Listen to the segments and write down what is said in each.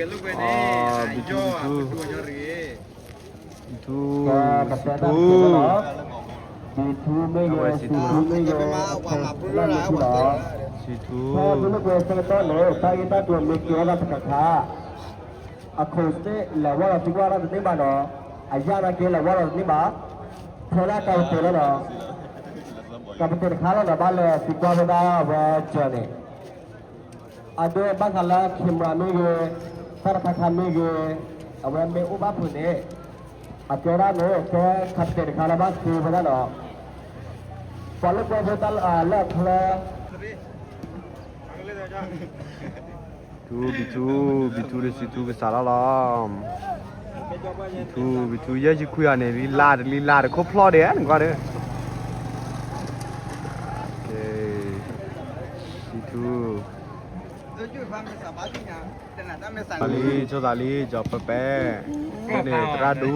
အီ ဘံထူ ဘံထူ ဘံထူ ဘံထူ ဘံထူ အဝဲစံထူနီၤ စံထူ အခိၣ်သ့ၣ်လဲၤဝဲလီၤသံကွၢ်တၢ်တန့ၢ်ဘၣ်နီၤ, အယၢ်နာ်က့လဲၤဝဲလီၤသံကွၢ်တၢ်တန့ၢ်ဘၣ်နီၤ, ထဲဒၣ်ကၤပတဲာ်လီၤနီၤ, ကၤပတဲာ်တခါလီၤနီၤ ဘၣ်လဲၤသံကွၢ်ဝဲဒၣ်ဝဲကၠီၤန့ၣ် အဒိဘၣ်ဃးလၢ camera မ့ၢ်ဂ့ၤ, တၢ်တခါခါမ့ၢ်ဂ့ၤ, အဝဲမ့ၢ်အိၣ်ဘၣ်ဖုးန့ၣ်, အကဲဒၣ်န့ၣ် ကဲ captain တခါလၢဘၣ်ဃ့ဝဲဒၣ်နီၤ, ပှၤလၢကွဲဖိတၢ်လၢအဖျၢ ထူ ဘံထူ ဘံထူဒီးစံထူကစးထီၣ်လီၤ, ဘံထူ ဘံထူ ယဲၢ်ဆံခွံအီၤန့ၣ် လံလါတလံလါတခိၣ်ဖျီၣ်ဒံးနကွၢ်ဒီး စံထူ လံ ဆိသးလံ ကၠီၤပၢပၢ, န့ၣ်သရၣ်ဒူ,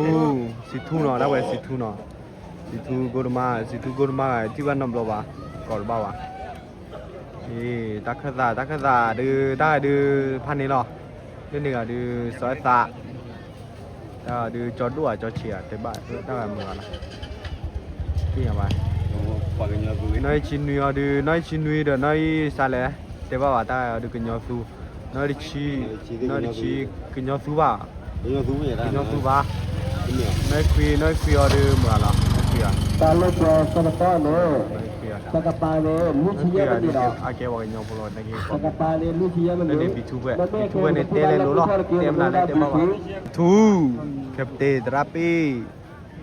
စံထူနီၤ ဒၣ်ဝဲစံထူနီၤ, စံထူကိတမါ စံထူကိတမါ ထံၣ်ဘၣ်နီတဘျီဘၣ်, ကိးတဘၣ်ဘၣ်, တၢ်ခၢၣ်သး တၢ်ခၢၣ်သးဒုး တၢ်ဒုးဖးန့ၣ်လီၤ, လၢန့ၣ်ဂၤဒုး စီၤအဲၣ်သး တၢ်ဒုးကၠီဒိၣ်ဧါ ကၠီဆံးဧါ တဲဘၣ် တၢ်ဂၤမုာ်ဂၤလီၤ, သ့ၣ်ညါဘၣ်, နီၢ်အံၣ်ဆံနွံအီၤဒုး နီၢ်အံၣ်ဆံနွံဒီး နီၢ်အံၣ်စါလဲၣ်, တဲဘၣ်ဘၣ် တၢ်ဂၤအီၤဒုးကညီသူ, နီၢ်တဆံ, နီၢ်တဆံ, ကညီသူဘၣ်, ကညီသူဘၣ်, နီၢ်ခွံ, နီၢ်ခွံအီၤဒုးမုာ်ဂၤလီၤ, နီၢ်ခွံအီၤ, တၢ်လၢပှၤသကပၤန့ၣ်, တကပၤန့ၣ် လွံၢ်ဆံယဲၢ်မံးနံးဒီး, အကဲပှၤကညီဖိလီၤ, တၢ်က့ၤကိးန့ၣ် ဘံထူဖဲ, ဘံထူဖဲန့ၣ် တဲလဲၤလိၤလီၤ, တဲမနုၤလဲၣ်တဲဘၣ်ဘၣ်, ထူ, ခဲပတဲသရၣ်ပ့ၢ်,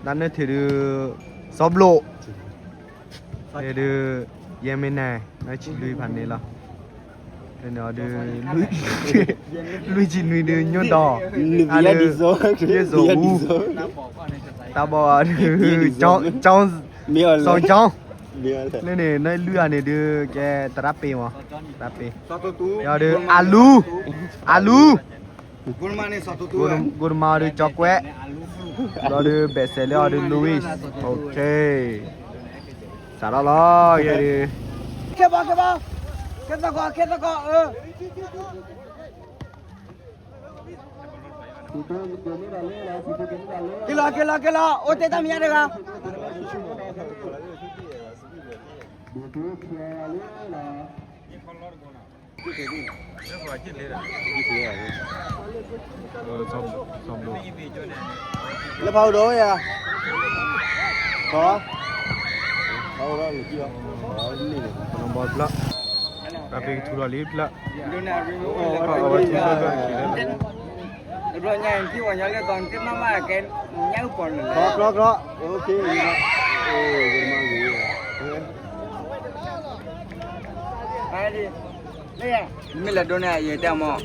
တၢ်နၢၣ်ထံးဒုး, စီၤဘျိး, ဒုး, ယဲမ့ၢ်နဲ, နီၢ်ဆံလွံၢ်ဖးန့ၣ်လီၤ, ဒုး, လွံၢ်ဆံနွံဒုး ညိၣ်ဒီး, ယဲၢ်စိၤအူ, တၢ်ဘီဒုး, စီၤကၠီ, လၢန့ၣ် နီၢ်လွံၢ်အီၤန့ၣ်ဒုး ကဲသရၣ်ပ့ၢ်မး, သရၣ်ပ့ၢ်, ဒီးဒုး အလူ, အလူ ကိတမါဒုး ကၠီကွဲး, ဒီးဒုးဘဲးစဲးလၢအီၤဒုး Louis, OK, စးထီၣ်လီၤ, ကဲဒုး, ခဲဘီ ခဲဘီ, ခဲသကီး ခဲသကီး, က့ၤလီၤ က့ၤလီၤ က့ၤလီၤ, အိၣ်တ့ၢ်တၢ်မံၤညါတဂၤ လၢဖးဒိၣ်ယၤ, ဖးဒိၣ်လီၤ, ဖးဒိၣ်လီၤ, တၢ်ဖံးကထူလီၤလံဖျၢၣ်, တဘျီညါအံၤ ထံၣ်ပှၤညီလၢသီနသ့ၣ်နီၣ်ဘၣ်ကဲ, ညၣ်အုၣ်ပီၤလၢာ်လၢာ်, မ့ၢ်လဲၤဒိးန့ၢ်အယဲၢ်တဲမး,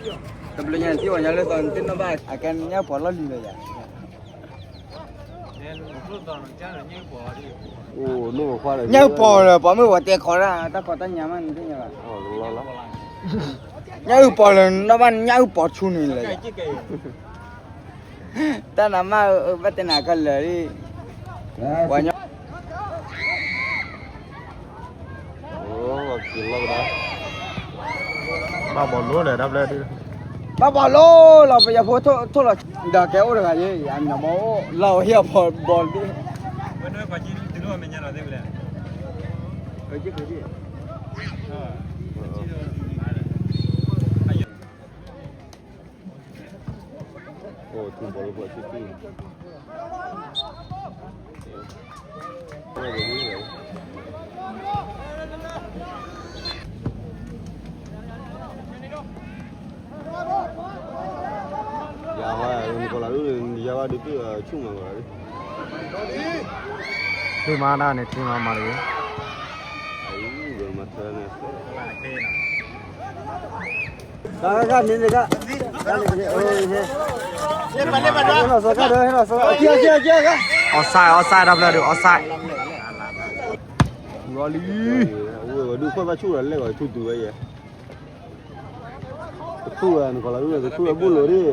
တဘျီညါအံၤ ထံၣ်ပှၤညီလၢသီနသ့ၣ်နီၣ်ဘၣ်အကဲညၣ်အုၣ်ပီၤလီၢ်လံၤလၢာ်ယၤ ညၣ်အုၣ်ပီၤလၢာ် ပှၤမ့ၢ်ပှၤတဲခီဒၣ် တၢ်ကီတၢ်ညါမး နသ့ၣ်ညါဘၣ်, ညၣ်အုၣ်ပီၤလၢာ် နီၣ်ဘၣ်ညၣ်အုၣ်ပီၤဆူန့ၣ်လၢာ်, တၢ်နးမး ဘၣ်တဲနၤကလၢာ်, ပှၤညီ ဘၣ်ဘီလိၣ်လဲၣ် တၢ်ဖျၢၣ်ဒုး, ဘၣ်ဘီလိၣ်လီၤ ပယီၤဖိထိၣ်လီၤ, ဒီးကဲအိၣ်တဂၤယဲ ယမၤမီၢ်အိၣ်လီၤ ဟ့ၣ်အီၤဘီလိၣ် ယၤဟီ နကီၢ်လၢ်ဒုး ယၤဘၣ်ဒုး ဆူၣ်မးကီးလၢ်ဒုး, ထွံၣ်မၤတၢ်န့ၣ် ထွံၣ်မၤမၤတဂ့ၤ, တၢ်ဂၤန့ၣ်တဂၤ, ဟဲလီၤစီၤကါဒီး ဟဲလီၤစီၤကါ, offside offside တၢ်ဖျၢၣ်ဒုး offside, ဝံၤလံ, ဝဲဒုးခွဲးဘၣ်ဆူၣ်ဒီးလဲၣ်ဂီၤထူၣ်တူၢ်ဝဲယဲ, တထူၣ်ဝဲ နကီၢ်လၢ်ဒုး တထူၣ်ဝဲဘူၣ်လိာ်ဒံး,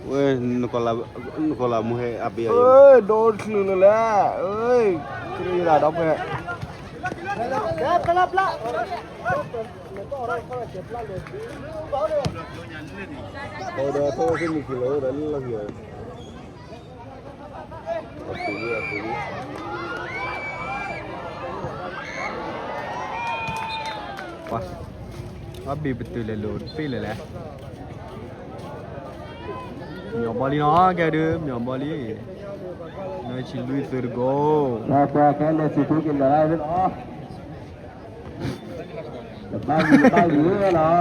ဝဲ, နကီၢ်လၢ်မူဟဲအပ့ၤ, ဒိချုးလၢလဲၣ်, ခရံာ်ဒၣ်ဒီဖဲ, ပျၢ်ပျၢ် ဒီးထီၣ်ဝဲသ့ၣ်မုၢ်က့ၤလီၤဒီးလၢလီၢ်က့ၤ ပှၤ အဘ့ၣ်ပတုာ်လဲၤလိာ်တပ့ၢ် လဲၣ်လဲၣ်, မ့ၢ်အီၤဘီလံနီၤ ကဲဒုး မ့ၢ်အီၤဘီလံ, နဆံလွံၢ်သုတကိး, ပှၤကဲလဲၤဆံထူက့ၤလၢာ်လီၤ, တဘၣ်ဂ့ၤတဘၣ်ဂ့ၤလီၤ,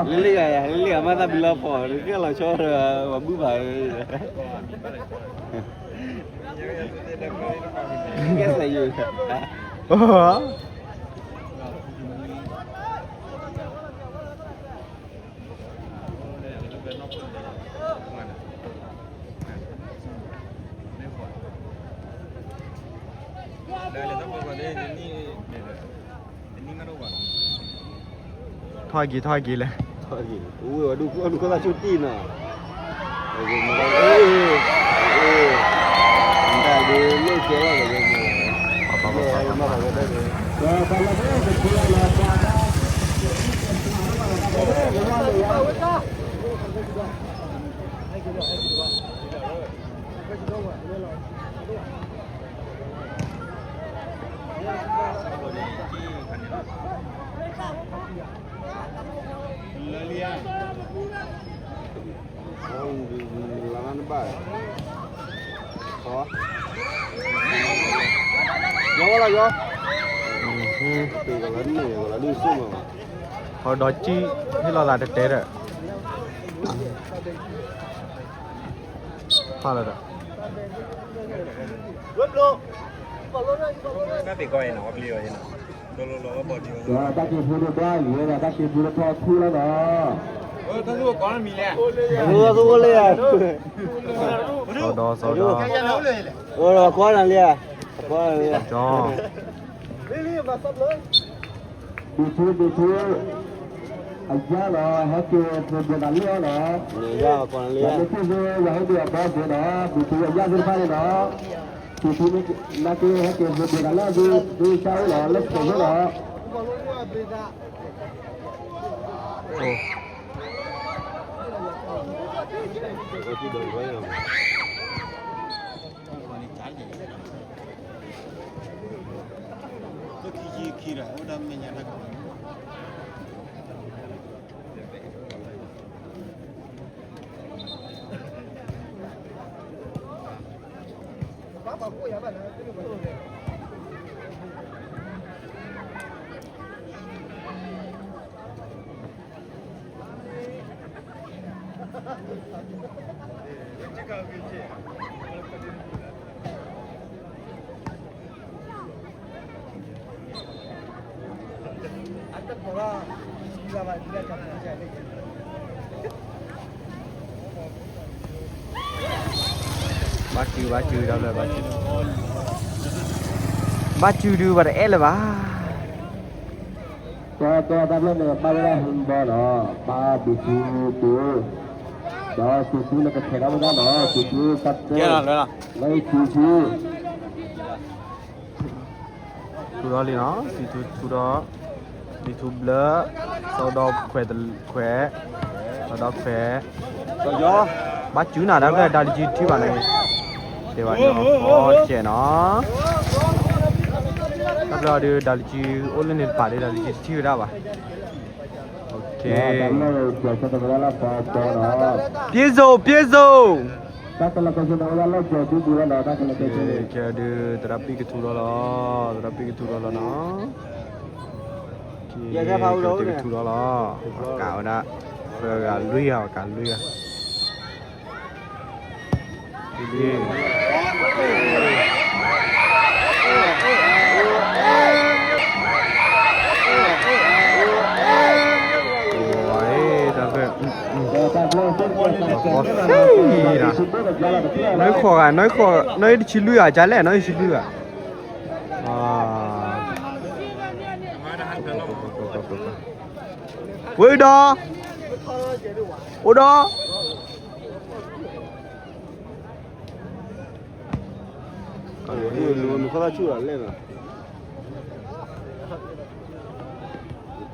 လၢလံဂၤယၤ လၢလံဂၤမ့ၢ်သးဘုလီၤဖီၣ် နကဲလီၤဆီဒီး ပှၤဘုဘၣ်, ကဲစးယိၤ ထီၣ်က့ၤ ထီၣ်က့ၤလဲၣ်, ထီၣ်က့ၤ အူဝဲဒူၣ်ခိၣ်သၣ်ဆူၣ်တံၢ်နီၤ, မ့ၢ်ကဲလီၤ, ယီၤဝဲလီၤယီၤ, ဟီဒီးကံၣ် ဟ့ၣ်လီၤသးတတဲဒီး, ဖးလၢဒီး တၢ်သ့ၣ်ကီအံၤနီၤ ပျံၤအီၤအံၤနီၤ, တၢ်က့ၤဖိတဘၣ်ယဲဒီး တၢ်က့ၤဖိတထီၣ်ထူလီၤနီၤ, စီၤဒီ စီၤဒီ, အိၣ်ဒီးကွၢ်နၤလံဧါ, ကွၢ်နၤလံဧါ, ဘုထူ ဘုထူ အယါလီၤ ဟဲက့ၤသုးဘျဲးသးလၢအီၤနီၤ, ယၤမ့ၢ်ထံၣ်သု ယၤဟဲဒုးအဘီဘျဲးနီၤ ဘုထူအယါသ့ၣ်တဖၣ်န့ၣ်နီၤ, ဘုထူ နာ်က့ဟဲက့ၤသုးဘျဲးသးလၢအသုး သုးစါအိၣ်နီၤ လၢခိၣ်ဖိနီၤ ဘၣ်စု ဘၣ်စု ဒီးလၢဘၣ်စု, ဘၣ်စုဒုး ဘၣ်တအဲၣ်လၢၤဘၣ်. ကဲ ကဲ တၢ်ဘျဲၣ်န့ၣ် ဘၣ်ဝဲဒၣ် ဟဲဘီနီၤ, ဘၣ်ဘုထူတ့ၢ်, ဒီးစူၤစူၤန့ၣ် ကထဲးထီၣ်ဝဲဒၣ်နီၤ, စူၤစူၤ တၢ်တ့ၢ်, လၢစူၤစူၤ ထူထီၣ်လံနီၤ, စံထူထူထီၣ်, စံထူဘျၢ, စီၤဒီခွဲးခွဲး, စီၤဒီခွဲး, ဘၣ်စုနၤ တၢ်ဘျဲၣ် ဒါလီၤစုတထံၣ်ဘၣ်န့ၣ်, တဲဘၣ်န့ၣ်, အီကဲးနီၤ, တၢ်ဘျဲၣ်အီၤဒုး ဒါလီၤစု အိၣ်လၢန့ၣ်တပၤဒီး ဒါလီၤစုတထံၣ်ဝဲဒၣ်ဘၣ်. ကဲ ပျ့ၤစိး ပျ့ၤစိး ကဲဒုး သရၣ်ပံၣ်ကထူထီၣ်လီၤ, သရၣ်ပံၣ်ကထူထီၣ်လီၤနီၤ, ကဲ သရၣ်ပံၣ်ကထူထီၣ်လီၤ, ပှၤကးဝဲဒၣ်, ပှၤကးလွံၢ်ဂၤ ပှၤကးလွံၢ်ဂၤ နွံဃီးဂၤ နွံတဆံလွံၢ်ဂၤ ကလဲၣ် နွံတဆံလွံၢ်ဂၤ, ဝဲဒီး, အိၣ်ဒီး နခီၣ်ဆူၣ်လဲၣ်နီၤ.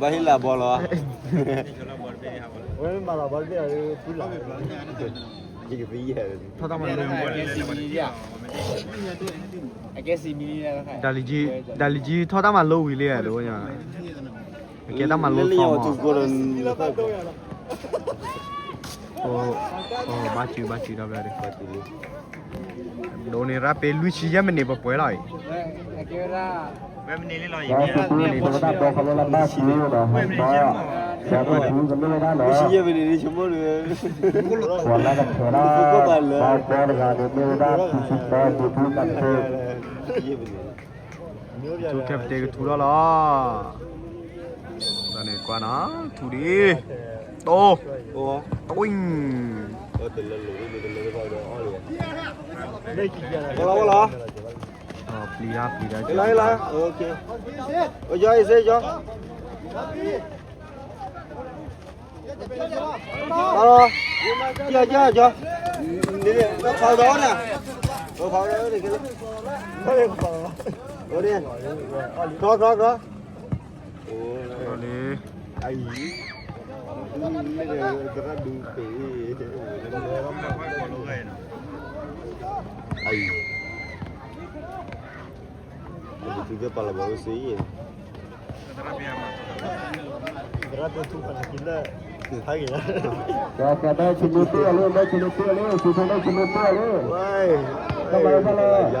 ဘၣ်ဟ့ၣ်လၢဘီလီၤ. ဝဲမၤလီၤဘီတဘ့ၣ်လီၤ, ထီၣ်တၢ်မၤလိ, ဒၣ်လံကၠံ, ဒၣ်လံကၠံထီၣ်တၢ်မၤလိဝံၤလံဧါ, တဝဲညါ, အကဲတၢ်မၤလိသီမး, ဘၣ်စု ဘၣ်စုဒီး, ဒိးန့ၢ်ရၣ်ပ့ၤလွံၢ်ဆံယဲၢ်မံးနံးပှဲၤပှဲၤလီၤအံၤ, လွံၢ်ဆံယဲၢ်မံးနံးန့ၣ် ဆိကမိၣ်လၢ ထူခဲပတဲကထူထီၣ်လီၤ, တၢ်န့ၣ်ကွၢ်နီၤ, ထူဒံး, တိ, တိ, လီၤလီၤ, ပျံၤတၢ်ပျံၤတၢ်, ကၠီကၠီကၠီ, ဖးဒီးန့ၣ်, ဖးဒီးန့ၣ်, ခီခီခီ, လီၤလံ, အံၤ, သရၣ်ဒူပ့ၤ, အံၤ, ပထူသ့ၣ်ပာ်လီၤဘၣ်ဝဲစ့ယဲၢ် သရၣ်တဲထူၣ်ဖးနကံလၢ, ဟဲက့ၤ, ကဲ ကဲ မဲာ်ဆံးမ့ၢ်တ့ၢ်လံ, မဲာ်ဆံးမ့ၢ်တ့ၢ်လံ, ဆူၣ်ထီၣ်မဲာ်ဆံးမ့ၢ်တ့ၢ်လံ, တၢ်မၤလၢတၢ်လၢ,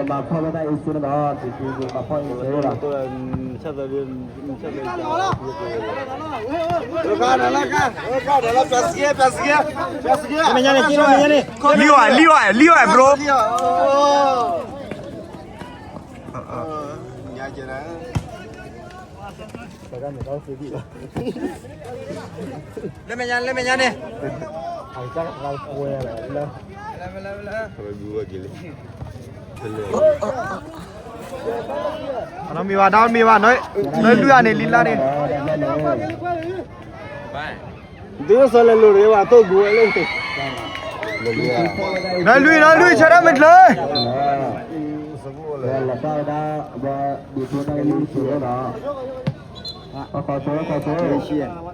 မၤဖီၣ်ဝဲဒၣ်အ့စ့န့ၣ်ဒီး, တံၤတံၤမၤဖီၣ်အ့စ့လီၤ, လီၤ, လီၤ, လီၤ, လီၤ, လီၤ, လီၤ, လီၤ, လီၤ, bro. လၢမဲာ်ညါ လၢမဲာ်ညါန့ၣ်, အနီၢ်မ့ၢ်ဘၣ် ဒီးမ့ၢ်ဘၣ်, နလွံၢ်ဂၤန့ၣ် လံလါန့ၣ်, ဒုးစီၤလဲၤလိာ်ရ့ဝဲ တိၢ်ကူဝဲလၢ, နလွံၢ် နလွံၢ် ဆၢထၢၣ်မ့ၢ်ကျၢၤ ဂိၢ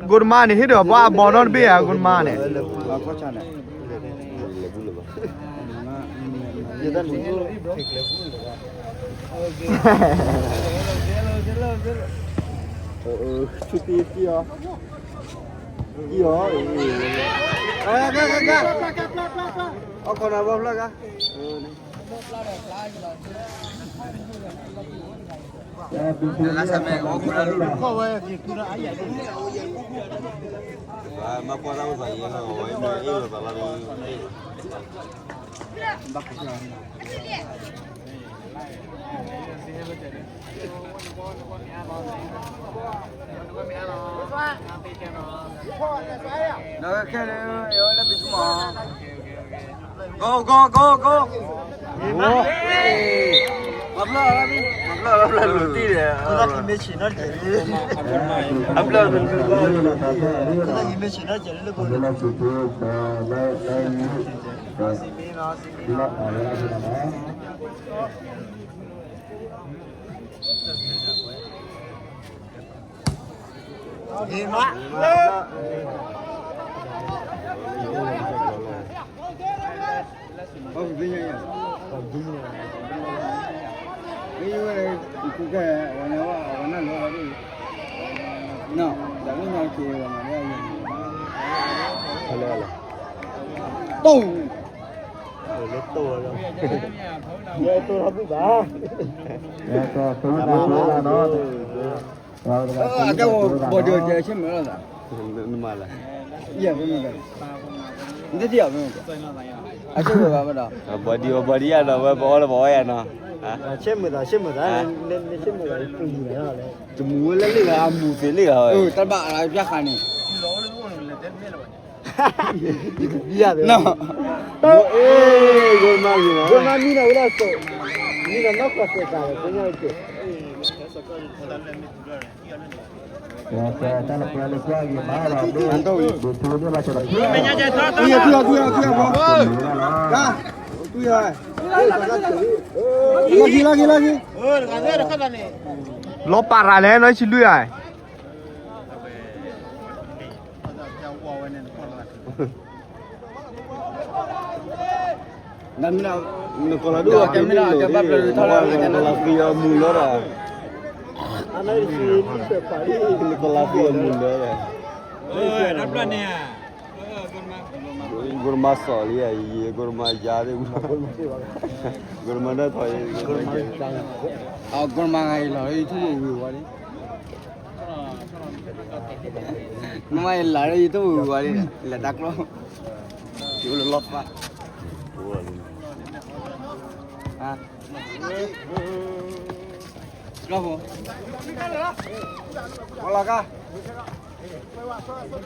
်တမါန့ၣ် ဟ့ၣ်ဒီးပှၤအဘီနီတဘ့ၣ်ဧါ ဂိၢ်တမါန့ၣ်, ဆူၣ်တံၢ်တံၢ်အီၤ, အီၣ်ခီနၤဘီဖျၢၣ်ဂၤ ဒီးခဲလၢာ် လၢပစုမီၤ Go, go, go, go. မၤဖျၢၣ်, မၤဖျၢၣ်, မၤဖျၢၣ်လိာ်တံၢ်ဒီး, အဖျၢၣ်, မၤဖျၢၣ်, တိၢ်, တိၢ်ထီၣ်ဘုဘၣ်, အကဲ ဘီဒုးဆ့ၣ်မုာ်လီၤသး, နတထံၣ်အီၤ, အဆ့ၣ်မုာ်ဘၣ်ဒီး, ဘီဒုး ဘီဒုးယၤနီၤ, ဆ့ၣ်မုာ်သး ဆ့ၣ်မုာ်သး, တမူၤဝဲလၢလ့ၣ်ဂၤ အမူၤသ့လ့ၣ်ဂၤဝဲ, တၢ်ဘၣ်အဖျါဃာ်န့ၣ် နီၤ, ဂိၢ်မါမံနီၤဝဲဒၣ်စိး, မံနီၤနီၢ်ကီၢ်စဲးသးဒီး ကညီက့ၤ, လီၤက့ၤ လီၤက့ၤ လီၤက့ၤ, လီၤက့ၤ, လီၤက့ၤ, လီၤပာ်ရၤလဲၣ် နီၢ်ဆံလွံၢ်ဧါ. နကလၤဒိၣ် နကလၤသံအမူလၢဒီး နကလၤသံအမူလၢဒီး ဂိၢ်တမါစီၤလံယဲ ဂိၢ်တမါယါသ့ၣ် ဂိၢ်တမါဒၣ်ထီၣ် ဂိၢ်တမါဂၤအံၤလီၤ ယထူၣ်ဝံၤဝါလံ နမ့ၢ်လၤလၢယထူၣ်ဝံၤဝါလံ လဲၤတၢ်ကျီ ယအိၣ်လၢလီၢ်သး လီၢ်ဖိ ဝါလီၤကါ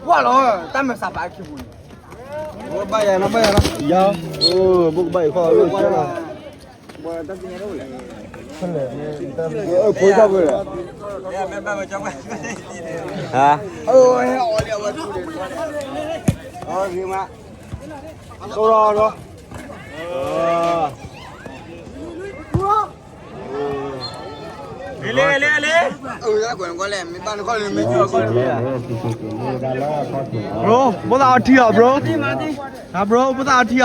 ကွၢ်လီၤ တၢ်မၤစၢ်ပာ်ခံပူၤန့ၣ် ဘၣ်ယၤနီၤ ဘၣ်ယၤနီၤ ယၤ အိၣ် ဘိၣ်ကဘၣ်အံၤခီၣ်လၢ ဖိသၣ်ဖိ ဟါ အၢ ဟဲအီၤလံ အဝဲသူၣ်န့ၣ် အၢ ဂ့ၤမး တိၢ်လီၤဒီး လ့လ့လ့လ့ အၢ ကွၢ်ကွၢ်လဲၣ် မ့ၢ်ဘၣ်နခီၣ်လံ မ့ၢ်ကၠီခီၣ်လံ bro ဘိၣ်သၣ်အီထံအီၤ bro ဟါ bro ဘိၣ်သၣ်အီထံအီ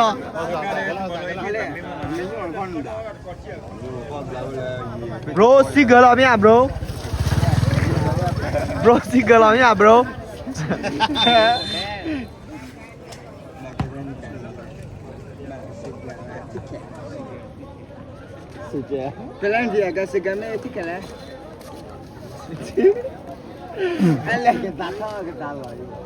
ၤ bro စံကၢၤလီၤမ့ၢ်ဧါ bro bro စံကၢၤလီၤမ့ၢ်ဧါ bro ကလၢ်ဒံးအကစကမဲထံၣ်ခဲလဲၣ် အလဲၤကသးထီၣ်ကသးလီၤ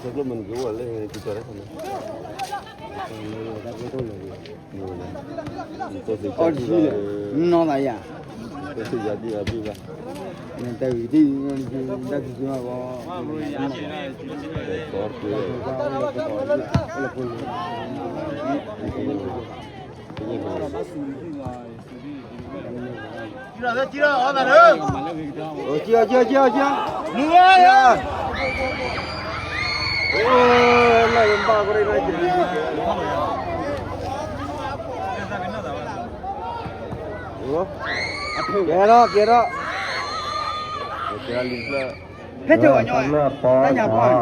ဆၢကျိၣ်မနုၤကအိၣ်လၢကစၢ်တၢ်ခါန့ၣ် နီၢ်သးယၤ တၢ်ဂ့ၢ်ဒ် တၢ်ကစၢ်မၤဘီ ကဲထီၣ် ကဲထီၣ် ဖဲထီၣ်ဝဲညီ တၢ်ညါပှၢ်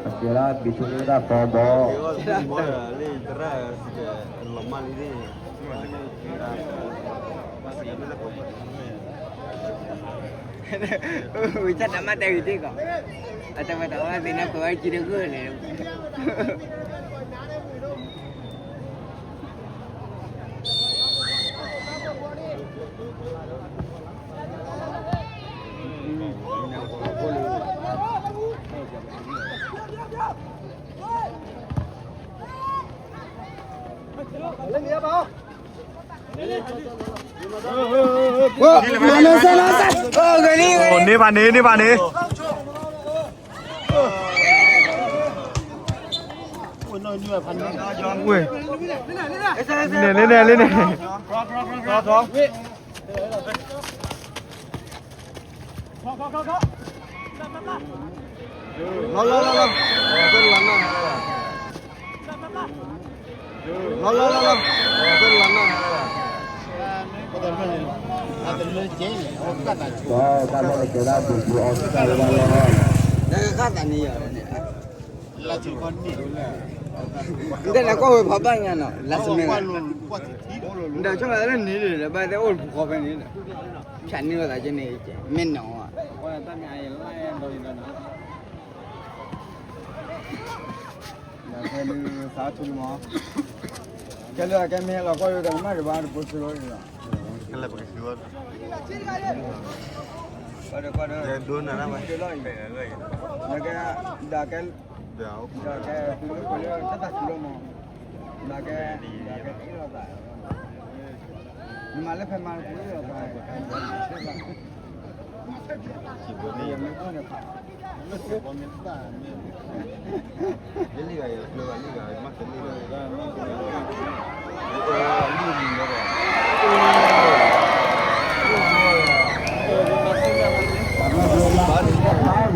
အကဲဒၣ်ဘံထူန့ၢ်တၢ်သီဘီ ဝံၤတၢ်တမၤတဲဝံၤတ့ၢ်ကီး အတမၤတအီၣ်သ့ၣ်နီၢ်ခိဝဲကံတဂၢၢ်န့ၣ် န့ၢ်ဘၣ်န့ၣ် န့ၢ်ဘၣ်န့ၣ် လ့န့ၣ် လ့န့ၣ် လ့န့ၣ် လီၤလီၤလီၤလီၤ လီၤလီၤလီၤလီၤ လီၤလီၤလီၤလီၤ တၢ်လီၢ်တကဲဒၣ် ဘူၣ်ဘူၣ်အီၣ်စၢ်ဝဲဒၣ်လီၤ နကဃၣ်သးန့ၣ်ယၤန့ၣ် နတဲနကွၢ်ဝဲဖးဘၣ်ညါနီၤ လၢစမဲ နတဆိကမိၣ်လၢန့ၣ်ဒီး ဘၣ်သဲအိၣ်တပူၤဃီဖဲန့ၣ်ဒီး ဖၠးန့ၢ်ဝဲသးကန့ၣ် မ့ၢ်နီၤ ဖဲန့ၣ်သးထူလံမး ကဲလၢအကဲမ့ၢ်လီၤကွၢ်လၢတၢ်ကမၣ်တဘၣ်တပိစ့ဝဲလီၤ ကွၢ်ဒီးကွၢ်ဒီး ဒိနၤလၢမၤ လၢကဲ ဒၣ်ကဲ ဒၣ်ကဲ သုလၢကွၢ်လၢတၢ်သးထူလီၤမး ဒၣ်ကဲ ဒၣ်ကဲ အ့ၣ်လိာ်သး နမၤလၢဖဲမၤတပူၤလီၤ မ့ၢ်ကွၢ်န့ၣ်ဖး လ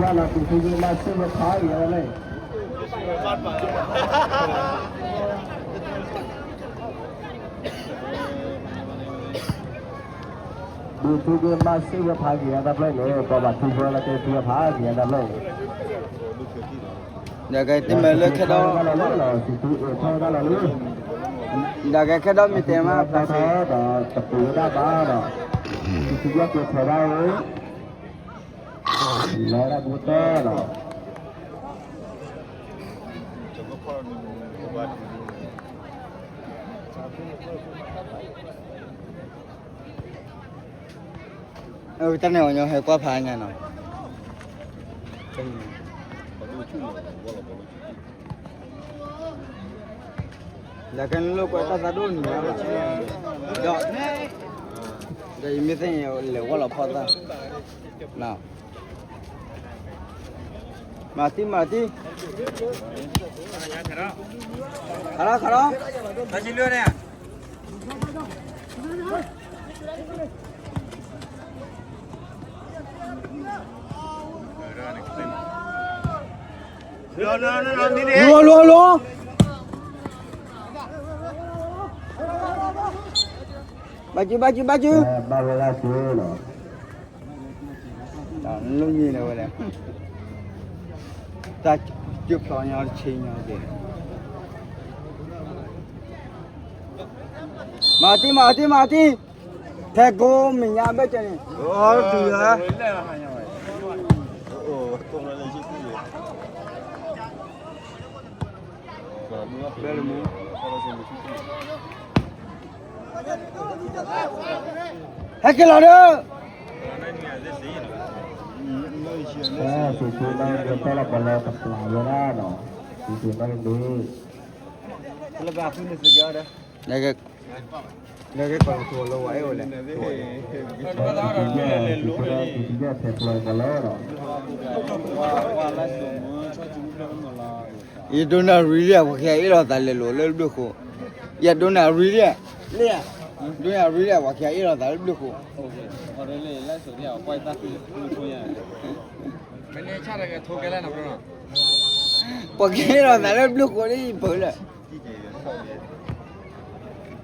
ၢလၢပူၤဖုမၤဆူၣ်မၤဖးယၤလဲၣ် ထူက့ၤမၤစ့ဝဲဖးက့ၤအတၢ်ဖျၢၣ်န့ၣ် ပှၤဘၣ်ထူဘၢလၢကဲထူဝဲဖးက့ၤအတၢ်ဖျၢၣ်န့ၣ် ဒီးကဲတမ့ၢ်လၢခဲဒီး ဒီးကဲခဲဒီးမ့ၢ်တဲမးဖးစ့ ဒီးတပူၤဝဲဒၣ်ဘၣ်ဒီး ထူက့ၤကဲထီၣ်ဒၣ်ဝဲ လီၤဒၣ်ဘူးတၢ်ဒီး တၢ်န့ၣ်အီၤညီဟဲကွၢ်ဖးညါနီၤ ဒီးကဲနလိာ်ကွဲတၢ်သးဒိၣ်န့ၣ် ဒီး ဒီးယမ့ၢ်သ့ၣ်ညါလဲၤဝီလီၤဖီၣ်သၣ် မၤတံၢ်မၤတံၢ် ခါလီၤခါလီၤ လိၤလိၤလိၤ ဘၣ်ကၠူဘၣ်ကၠူဘၣ်ကၠူ ဘၣ်ဝဲဒၣ်ကၠူလီၤ လိၣ်ညံၣ်လၢဝဲလဲၣ် တၢ်ကၠူဖျီညါတဆ့ညါက့ၤ မၤတံၢ်မၤတံၢ်မၤတံၢ် ဖဲကိးမံၤညါဘၣ်ကၠီန့ၣ် ဟဲက့ၤလီၤဒီး လၢကဲကီၢ်လီၤထူလီၤဝဲအအိၣ်လဲၣ် ယဒိးနၢ်ရံလံ ပှၤခံဂၤအ့ၣ်လိာ်သးလၢလိၤလၢဘျုးဃိ, ယဒိးနၢ်ရံလံ, လံ, ဒိးနၢ်ရံလံ ပှၤခံဂၤအ့ၣ်လိာ်သးလၢဘျုးဃိ, ပှၤခံဂၤအ့ၣ်လိာ်သးလၢဘျုးဃိလံ ပၢၢ်လၢ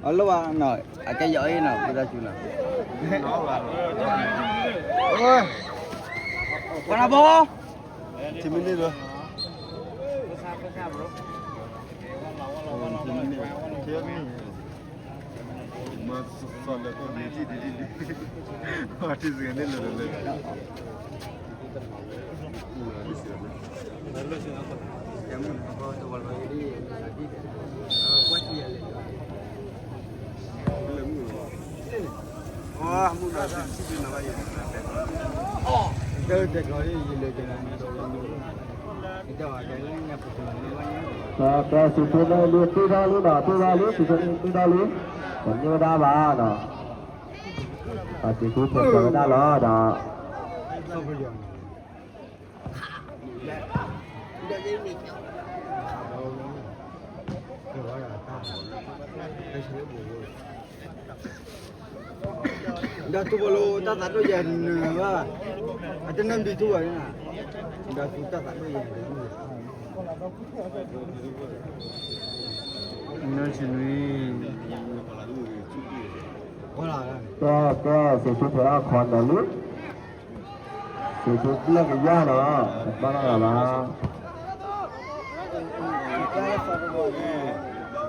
အလိၣ်ဘၣ်နီၤ အကဲယီၤအံၤနီၤ ပတၢ်စူၤနီၤ ပှၤနဘီ ထံမ့ၢ်န့ၣ်လီၤ မၤစီၤလၢကီၢ်မ့ၢ်ထံၣ်ဒ်ဒ်ဒ် ထံၣ်စကဲၤန့ၣ်လၢလၢ ကဲ စံးထူန့ၣ်လံ တ့ထီလံနီၤ တ့ထီလံ စံးထူန့ၣ်တ့ထီလံ, တန့ၢ်ဝဲဒၣ်ဘၣ်နီၤ, စံးထူဖဲးဖျိးဝဲဒၣ်လီၤဒီး ဒီးသူဘိလိ တၢ်သးဒိၣ်ယၤနၢၤဘၣ်, အတနၢၤဘံထူဘၣ်န့ၣ်, ဒီးသူတၢ်သးဒိၣ်ယၤနၢၤ, နၢၤဆံနွံ, ကဲ ကဲ စံးထူဖဲးအီၣ်ခီနီၤလံ စံးထူပျဲၢ်ကယၢ်နီၤ တဘၣ်နီတဂၤဘၣ် စံးထူမ့ၢ်ဝဲဒၣ်တ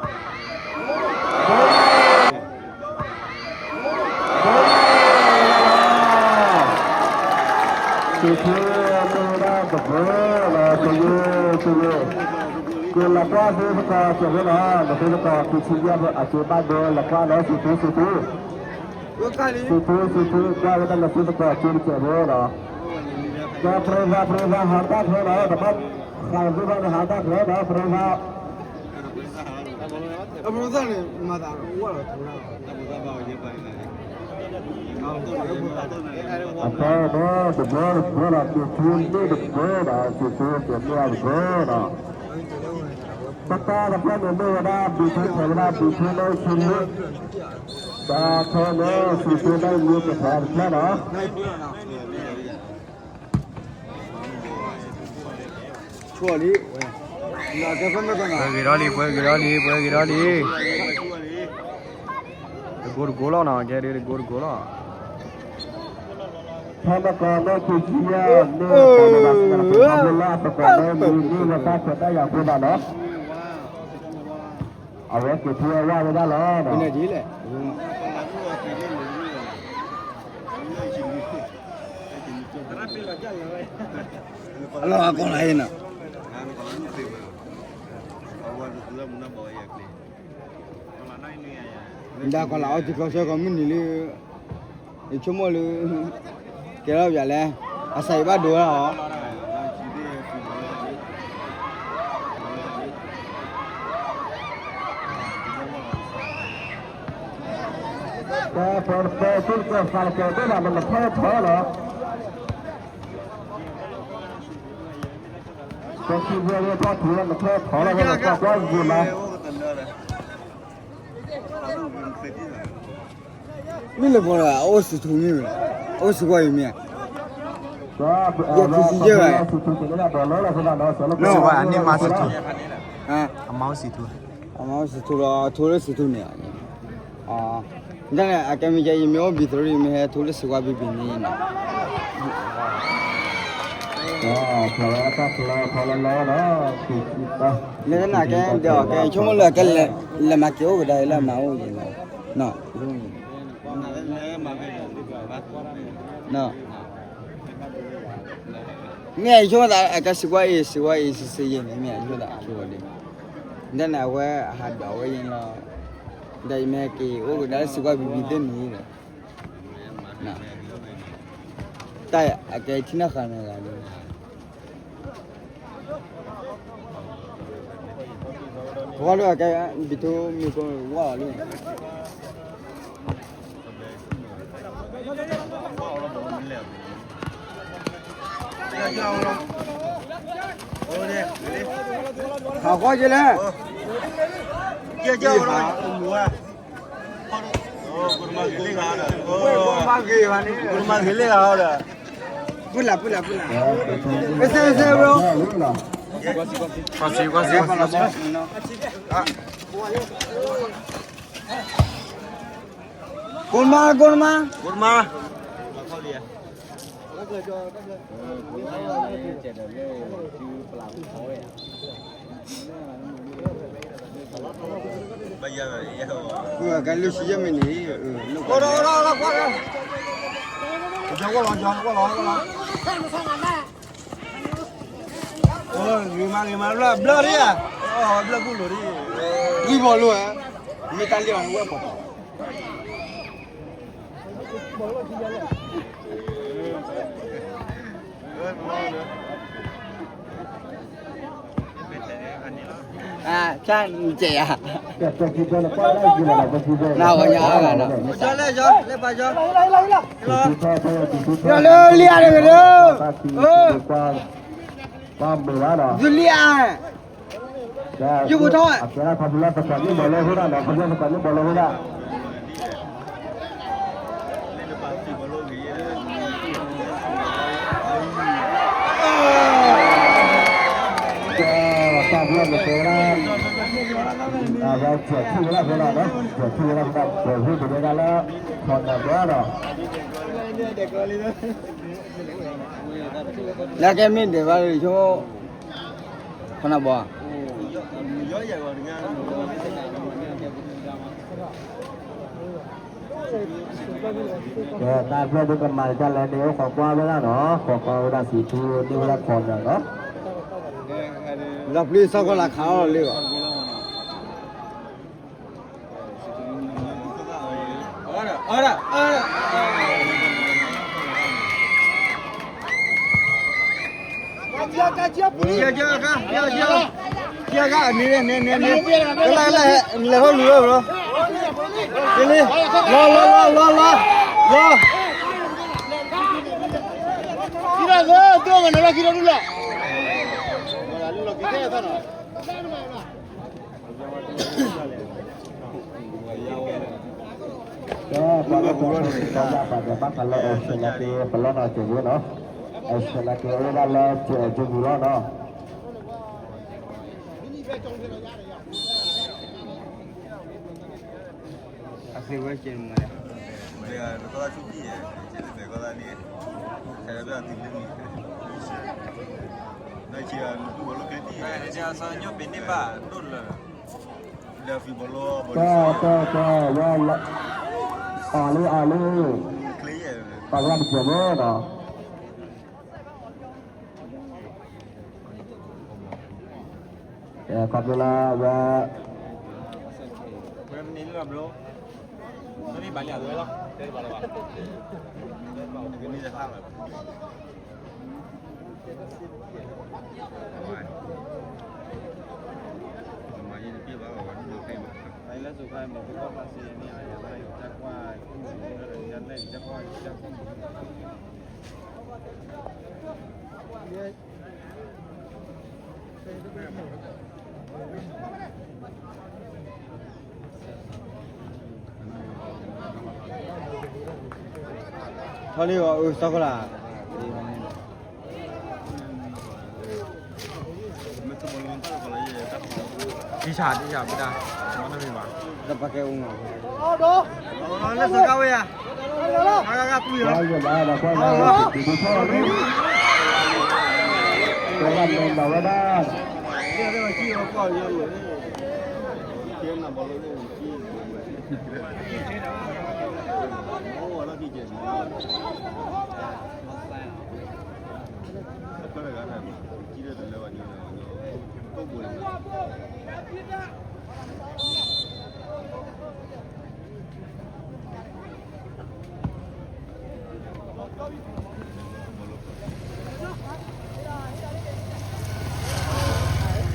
ဘိနီၤ ကယိကယိ, ကလီၤကွၢ်သ့သကိးစဲးဖိနီၤ နသ့သကိး ပထံယဲၢ်အက့ဘၣ်ဒိလီၤကွၢ်နီၤ စံးထူ စံးထူ စံးထူ စံးထူ ကွၢ်ဝဲဒၣ်နသ့သကိးက့တစဲးဖိနီၤ, ကဲ ပရ့သး ပရ့သး ဟးတၢ်ချၢနီၤ တဘၣ်ဃးသ့ဘၣ်န့ၣ် ဟးတၢ်ချၢနီၤ ပရ့သး အပရ့သးန့ၣ် မၤသးဝဲလီၤ အဖဲန့ၣ် တဘိတဘိဒီး ပထံမ့ၢ်တဘိဒီး စံးထူပမ့ၢ်အတဘိဒီး ပတၢ်တဖျၢၣ်န့ၣ်မ့ၢ်ဝဲဒၣ် ဘံထူဖဲးဝဲဒၣ် ဘံထူလၢဆံလၢ ဒီးဖဲန့ၣ် စံးထူလၢယိၤကဖဲးတဖျၢၣ်ဒီး ပှဲၤဂ့ၤထီၣ်လံ ပှဲၤဂ့ၤထီၣ်လံ ပှဲၤဂ့ၤထီၣ်လံ တကိတကိလီၤနီၤ ကဲဒ်တကိတကိလီၤ ဖဲနကီၢ်လၢခံဆံယဲၢ်န့ၣ် ပှၤဘၣ်ဆၢလၢအသကိးမ့ၢ်မံၤန့ၣ် ဝဲဘၣ်ဆၢတၢ်ယၤဖိဘၣ်နီၤ, အဝဲက့ၤထူဝဲဝၣ်ဝဲဒၣ်လီၤနီၤ. အလီၢ်အကီၢ်လၢအံၤနီၤ, မ့ၢ်ဒၣ်ကီၢ်လၢအီထံကျိဆၢကီးမုၢ်နံၤလၢ ယဆိကမိၣ်လၢ ကဲထီၣ်ပၠးလဲၣ်, အစးအံၤဘၣ်ဒိဝဲလီၤ. ပှၤတပၢၤသ့ၣ်တဖၣ်လၢကဲဘၣ်ဒီးနမ့ၢ်ထဲထီၣ်လီၤ. ပှၤခံဘျီလၢပှၤထူလၢနမ့ၢ်ထဲထီၣ်လီၤ နကွၢ်ကွၢ်ယံၤမး. မ့ၢ်လၢပှၤလၢအအိၣ်စံးထူမ့ၢ်ဝဲ, အိၣ်စံးကွၢ်အံၤမ့ၢ်ဧါ, ယဲၢ်ထူစံးယဲၢ်ဂၤ, စံးထူ, အမါအိၣ်စံးထူ, အမါအိၣ်စံးထူလီၤ, ထူလၢစံးထူန့ၣ်, ဒ်န့ၣ် အကဲမ့ၢ်ယဲ ယမ့ၢ်အိၣ်ဘံၣ်သရံၣ် ယမ့ၢ်ဟဲထူလၢစံးကွၢ်ဘံၣ်ဘံၣ်န့ၣ်နီၤ. လၢတၢ်နာ်ကဲဒီး ကဲဆိကမိၣ်လၢကဲလဲၤမၤက့ၤအိၣ်ကဒါအံၤလၢအမါအိၣ်အံၤနီၤ. မ့ၢ်အဆိကမိၣ်သး အကဲစံးကွၢ်အံၤ စံးကွၢ်အံၤ စံးစံးယဲၢ်န့ၣ် မ့ၢ်အဆိကမိၣ်သး ဆိကမိၣ်ဒ်, ဒ်န့ၣ် အဝဲအဟးဒိးဝဲယဲၢ်လီၤ, ဒီးယမ့ၢ်ဟဲက့ၤအိၣ်ကဒါလၢစံးကွၢ်ဘံၣ်ဘံၣ်သ့ၣ်န့ၣ်ဒီး, တၢ်အကဲထံၣ်နီၣ်ဃာ်နီၣ်ဂၤန့ၣ် ပှၤလၢအကဲ ဘံၣ်ထူမ့ၢ်ကိးဝါလီၤလံ. ဟးဃီက့ၤလဲၣ်. မၤဂ့ၤဘၣ်န့ၣ်, ပူလၢ်ပူလၢ်ပူလၢ်, အစဲအစဲ bro. ကွၢ်စံးကွၢ်စံး, ကိၣ်မါ ကိၣ်မါ, ကိၣ်မါ. ကဲလၢဆံယဲၢ်မံးနံး, ဂ့ၤမးဂ့ၤမး, ဘျၢၣ်ဒံးဧါ, ဘျၢၣ်ကူလိာ်ဒံး, ဂံၢ်ဘီလိာ်ဧါ, မ့ၢ်တၢ်လံၣ်အီၤဝဲပှၤပှၤ အဖျါနကဲယၤ, နဝဲညါအဂၤနီၤ, လၢလံၣ်အါတဂ့ၤဒီး, လံၣ်အါ, ယူၤပူၤထီၣ်, အကဲဒၣ်ခီဖျိလၢပှၤန့ၢ်ဘီလၢဟိဒၣ်နီၤ, ခီဖျိလၢပှၤန့ၢ်ဘီလၢဟိဒၣ် ကဲ, တၢ်ဘျီကတဲဒၣ်, အဝဲစဲးထံၣ်ဝဲဒၣ်ဖဲလီၤ, စဲးထံၣ်ဝဲဒၣ်ဖဲလီၤ, စဲးထံၣ်ဝဲဒၣ်ဖဲလီၤ, ပှဲၤဟူးကတဲဒၣ်လၢ ခီနၢ်ဘီဒီး လၢကဲမ့ၢ်ဒဲးဘၣ်ဆိ, ခီနၢ်ဘီဧါ. ကဲ, တၢ်ဖျၢၣ်ဒုကမၤတၢ်လၢန့ၣ် အိၣ်ခိးကွၢ်ဝဲဒၣ်နီၤ, ခိးကွၢ်ဝဲဒၣ်စံးထူန့ၢ်ဝဲဒၣ်ခီနၢ်နီၤ. လီၤပျံၤစၢ်ကီးလၢခးအီၤလံဘၣ်. ကဲ, ကဲ, ကဲ, ကဲ, န့ၣ်, န့ၣ်, န့ၣ်, န့ၣ်, ကဲ, လဲၤထီၣ်လူၤလီၤ, လီၤ, လီၤ, လီၤ, လီၤ, လီၤ, လီၤ. ခံထီၣ်သၢ, သၢမနုၤလီၤ, ခံထီၣ်ဒူၣ်လီၤ. ကဲ, ပှၤလၢပှၤကိးဂၤဒဲး ဘၣ်ဃးလၢ အဲၣ်စၢၤနာ်က့ ပလီၢ်နီၢ်စဲးဖိနီၤ, အဲၣ်စၢၤနာ်က့ အိၣ်ဒၣ်လၢစဲးအကၠိပူၤလီၤနီၤ. အသ့ဝဲကဲမး, မ့ၢ်, မ့ၢ်, တၢ်သံလၢန့ၣ်, နဆီညိပ့ၤန့ၢ်ဘၣ်ဒိၣ်လၢ, တၢ်တၢ်တၢ်ဝဲ, အီၤလံအီၤလံ, ပှၤဝဲတကဲၤဝဲဒီး ခီဖျိလၢဝဲ ထီၣ်လံဂီၤအုသီခိၣ်လၢ်, တံဆးတံဆးပတၢ်, မ့တမ့ၢ်ဘၣ်, ဒီးပကဲအူမး, လၢစီၤကါဝဲယၤ, အဂၤဂၤကွံာ်လီၤ, တၢ်ဘၣ်ယတဲလၢခီဖျိလၢဆီဝဲဒၣ်ဖဲလၢ်ဒီး, ယဆိကမိၣ်ဝဲဒၣ်လီၤ, ဘၣ်လၢ မ့ၢ်နီၤ, ဆိကမိၣ်မ့ၢ်နီၢ်တဘၣ်လၢ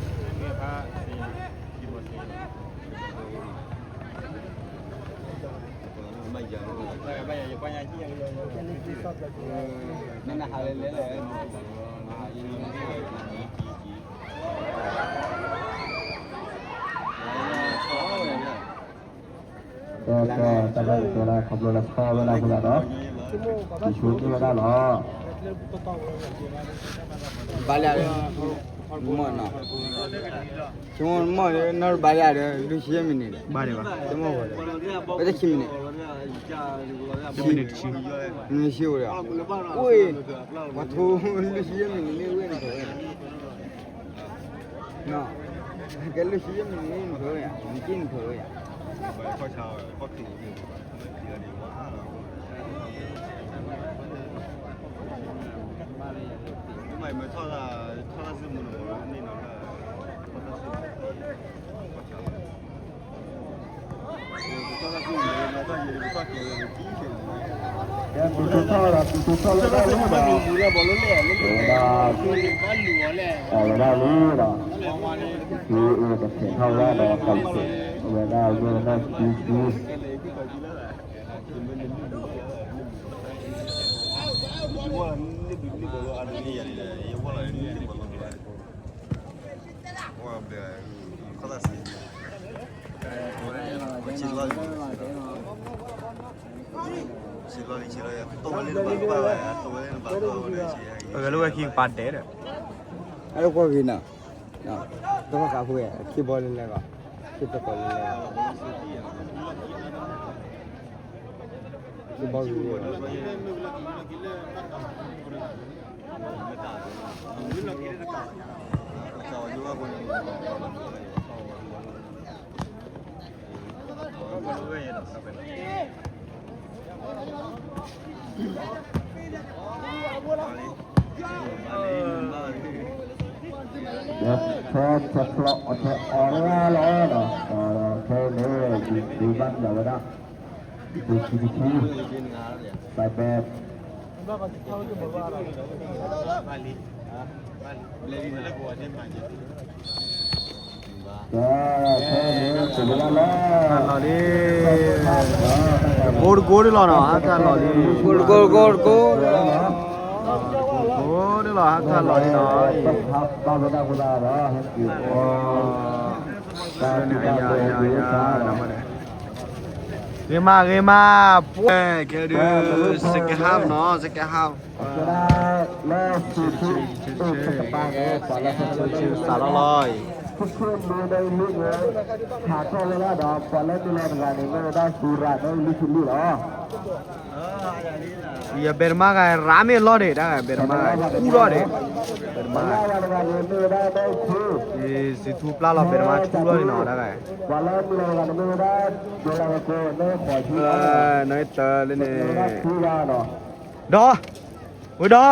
ဒီး လွံၢ်ဆံယဲၢ်မံးနံးဒီး, ဘၣ်ဒံးဘၣ်, ဆိကမိၣ်ဝဲဒီး, ဝဲတဆံမံးနံး, မံးနံးတဆံ, မံးနံးတဆံဝဲဒီး, အိၣ်, ပှၤထိလွံၢ်ဆံယဲၢ်မံးနံးန့ၣ်ဝဲန့ၣ်, နီၤ, ကဲလွံၢ်ဆံယဲၢ်မံးနံးန့ၣ်နဖၢဝဲယၤ, နက့နဖၢဝဲယၤ, ကဲသုးထီၣ်ဒီးသုးထီၣ်လၢတၢ်လၢဒီး, အဝဲဒၣ်, အဝဲဒၣ်လံဒီး, သုအတဖျဲးထီၣ်ဝဲဒၣ်ဒီး ကံးစဲး, အဝဲဒၣ်အဝဲဒၣ်ကံးစဲး အဂၤလၢဝဲခံကပၤဒဲးဒီး, အဲၣ်ဒိးကွၢ်ဂ့ၤနီၤ, တဘၣ်ဃးဖိဝဲ ခံဘီလၢလဲၣ်ဂီၤ, ခံတကိးလၢလဲၣ်ဂီၤ, ခံဘီဂ့ၤဂ့ၤ ဖဲထဲဖျီအီၤထဲအီၤတဂၤလီၤဒီး, ဖဲန့ၣ် ဒုးဘၣ်မၤဝဲဒၣ်, ဒုးခံတခံ, ဘၣ်ဘဲ ကဲ, ဖဲန့ၣ် ကလီၤလံ, ကိတကိတလီၤနီၤ, ဟးတၢ်လီၤလံ, ကိတကိကိတကိ, ကိတလီၤ ဟးတၢ်လီၤလံနီၤ, ဘၣ်ဝဲဒၣ်ဃိသတးဒီး ဟဲက့ၤအီၤ, ဂ့ၤမး ဂ့ၤမး, ပှဲၤ ကဲဒုး second half နီၤ, second half, စးထီၣ်လီၤအံၤ ဆ့ၣ်ခိၣ်မ့ၢ်ဒီးလံန့ၣ် ဟးထီၣ်ဝဲဒၣ်ဒီး ပှၤလၢမ့ၢ်လီၤတဂၤန့ၣ် မ့ၢ်ဝဲဒၣ်သူရၤဒီးလံၢ်ဆံလံၢ်လီၤ. ယဘဲတမါဂၤ ရၤမ့ၢ်လီၤဒံး တၢ်ဂၤ ဘဲတမါဂၤ ထူလီၤဒံး ဘဲတမါဂၤ စံးထူပျၢ်လီၤ ဘဲတမါထူလီၤဒံးနီၤ တၢ်ဂၤ နီၢ်တၢ်လၢန့ၣ် ဒီး ဝဲဒီး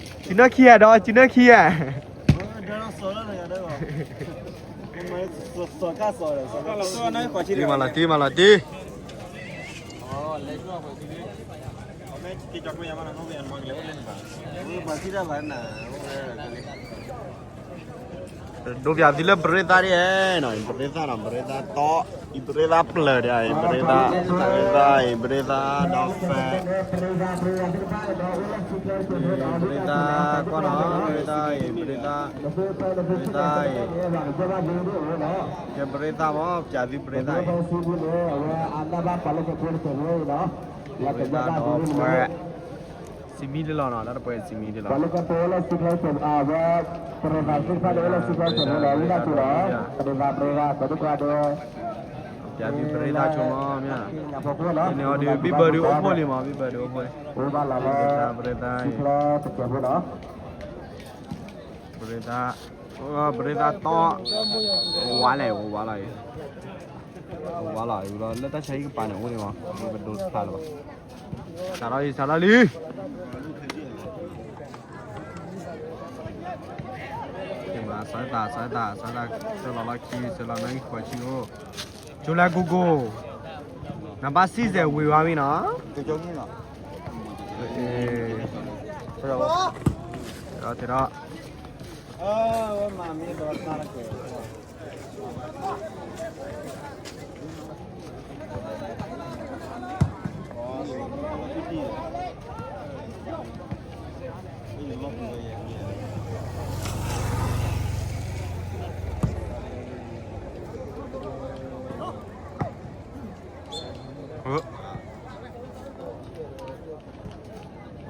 ကနၢ်ခံဂၤဒီး ကနၢ်ခံဂၤ တံၢ်မၤလီၤတံၢ် မၤလီၤတံၢ် ဒိးပျးသုလၢပရ့သၣ်ဒ်နီၤ ပရ့သၣ်နီၤ ပရ့သၣ်တီ အံၤပရ့သၣ်ပျၢၤဒ်အံၤ ပရ့သၣ် ပရ့သၣ်အံၤ ပရ့သၣ်ဒီဖဲ ပရ့သၣ်ကွၢ်နီၤ ပရ့သၣ်အံၤ ပရ့သၣ် ပရ့သၣ်အံၤ ကဲပရ့သၣ်မး ပျးသုပရ့သၣ်အံၤ ပရ့သၣ်ဒီဖဲ စံးမံလၢလီၤနီၤ တၢ်တပှဲၤစံးမံလၢလီၤနီၤ တၢ်တပှဲၤစံးမံလၢလီၤ ပရ့သၣ် ပရ့သၣ် ပရ့သၣ် ပရ့သၣ် ပရ့သၣ် ပရ့သၣ် ပျးသုပရ့သၣ်ဆိမးမ့ၢ် န့ၣ်အီၤဒုး ဘံၣ်ဘၢဒုးအိၣ်ဖှိၣ်လံမး ဘံၣ်ဘၢဒုးအိၣ်ဖှိၣ်လံ ပရ့သၣ် ပရ့သၣ် ပရ့သၣ် ပရ့သၣ်တီ ဝါလဲၣ် ဝါလီၤအံၤ ဝါလီၤအံၤ လၢတၢ်ဆါဟံၣ်ကပၤန့ၣ် အိၣ်န့ၣ်မး ပဒိးတဖျါလၢၤဘၣ် စးထီၣ်လံ စးထီၣ်လံ ကဲမး စးသး စးသး စးသး ဆၢလီၤလီၢ်ခံ ဆၢလီၤနီၣ်ဂံၢ်ဃိးဆံအိၣ် ကၠိလဲၣ်ကိၢ်ကိၢ် နဘၣ်စံၣ်စဲးဝံၤဝါမံနီၤ ဒီးတဲဒီး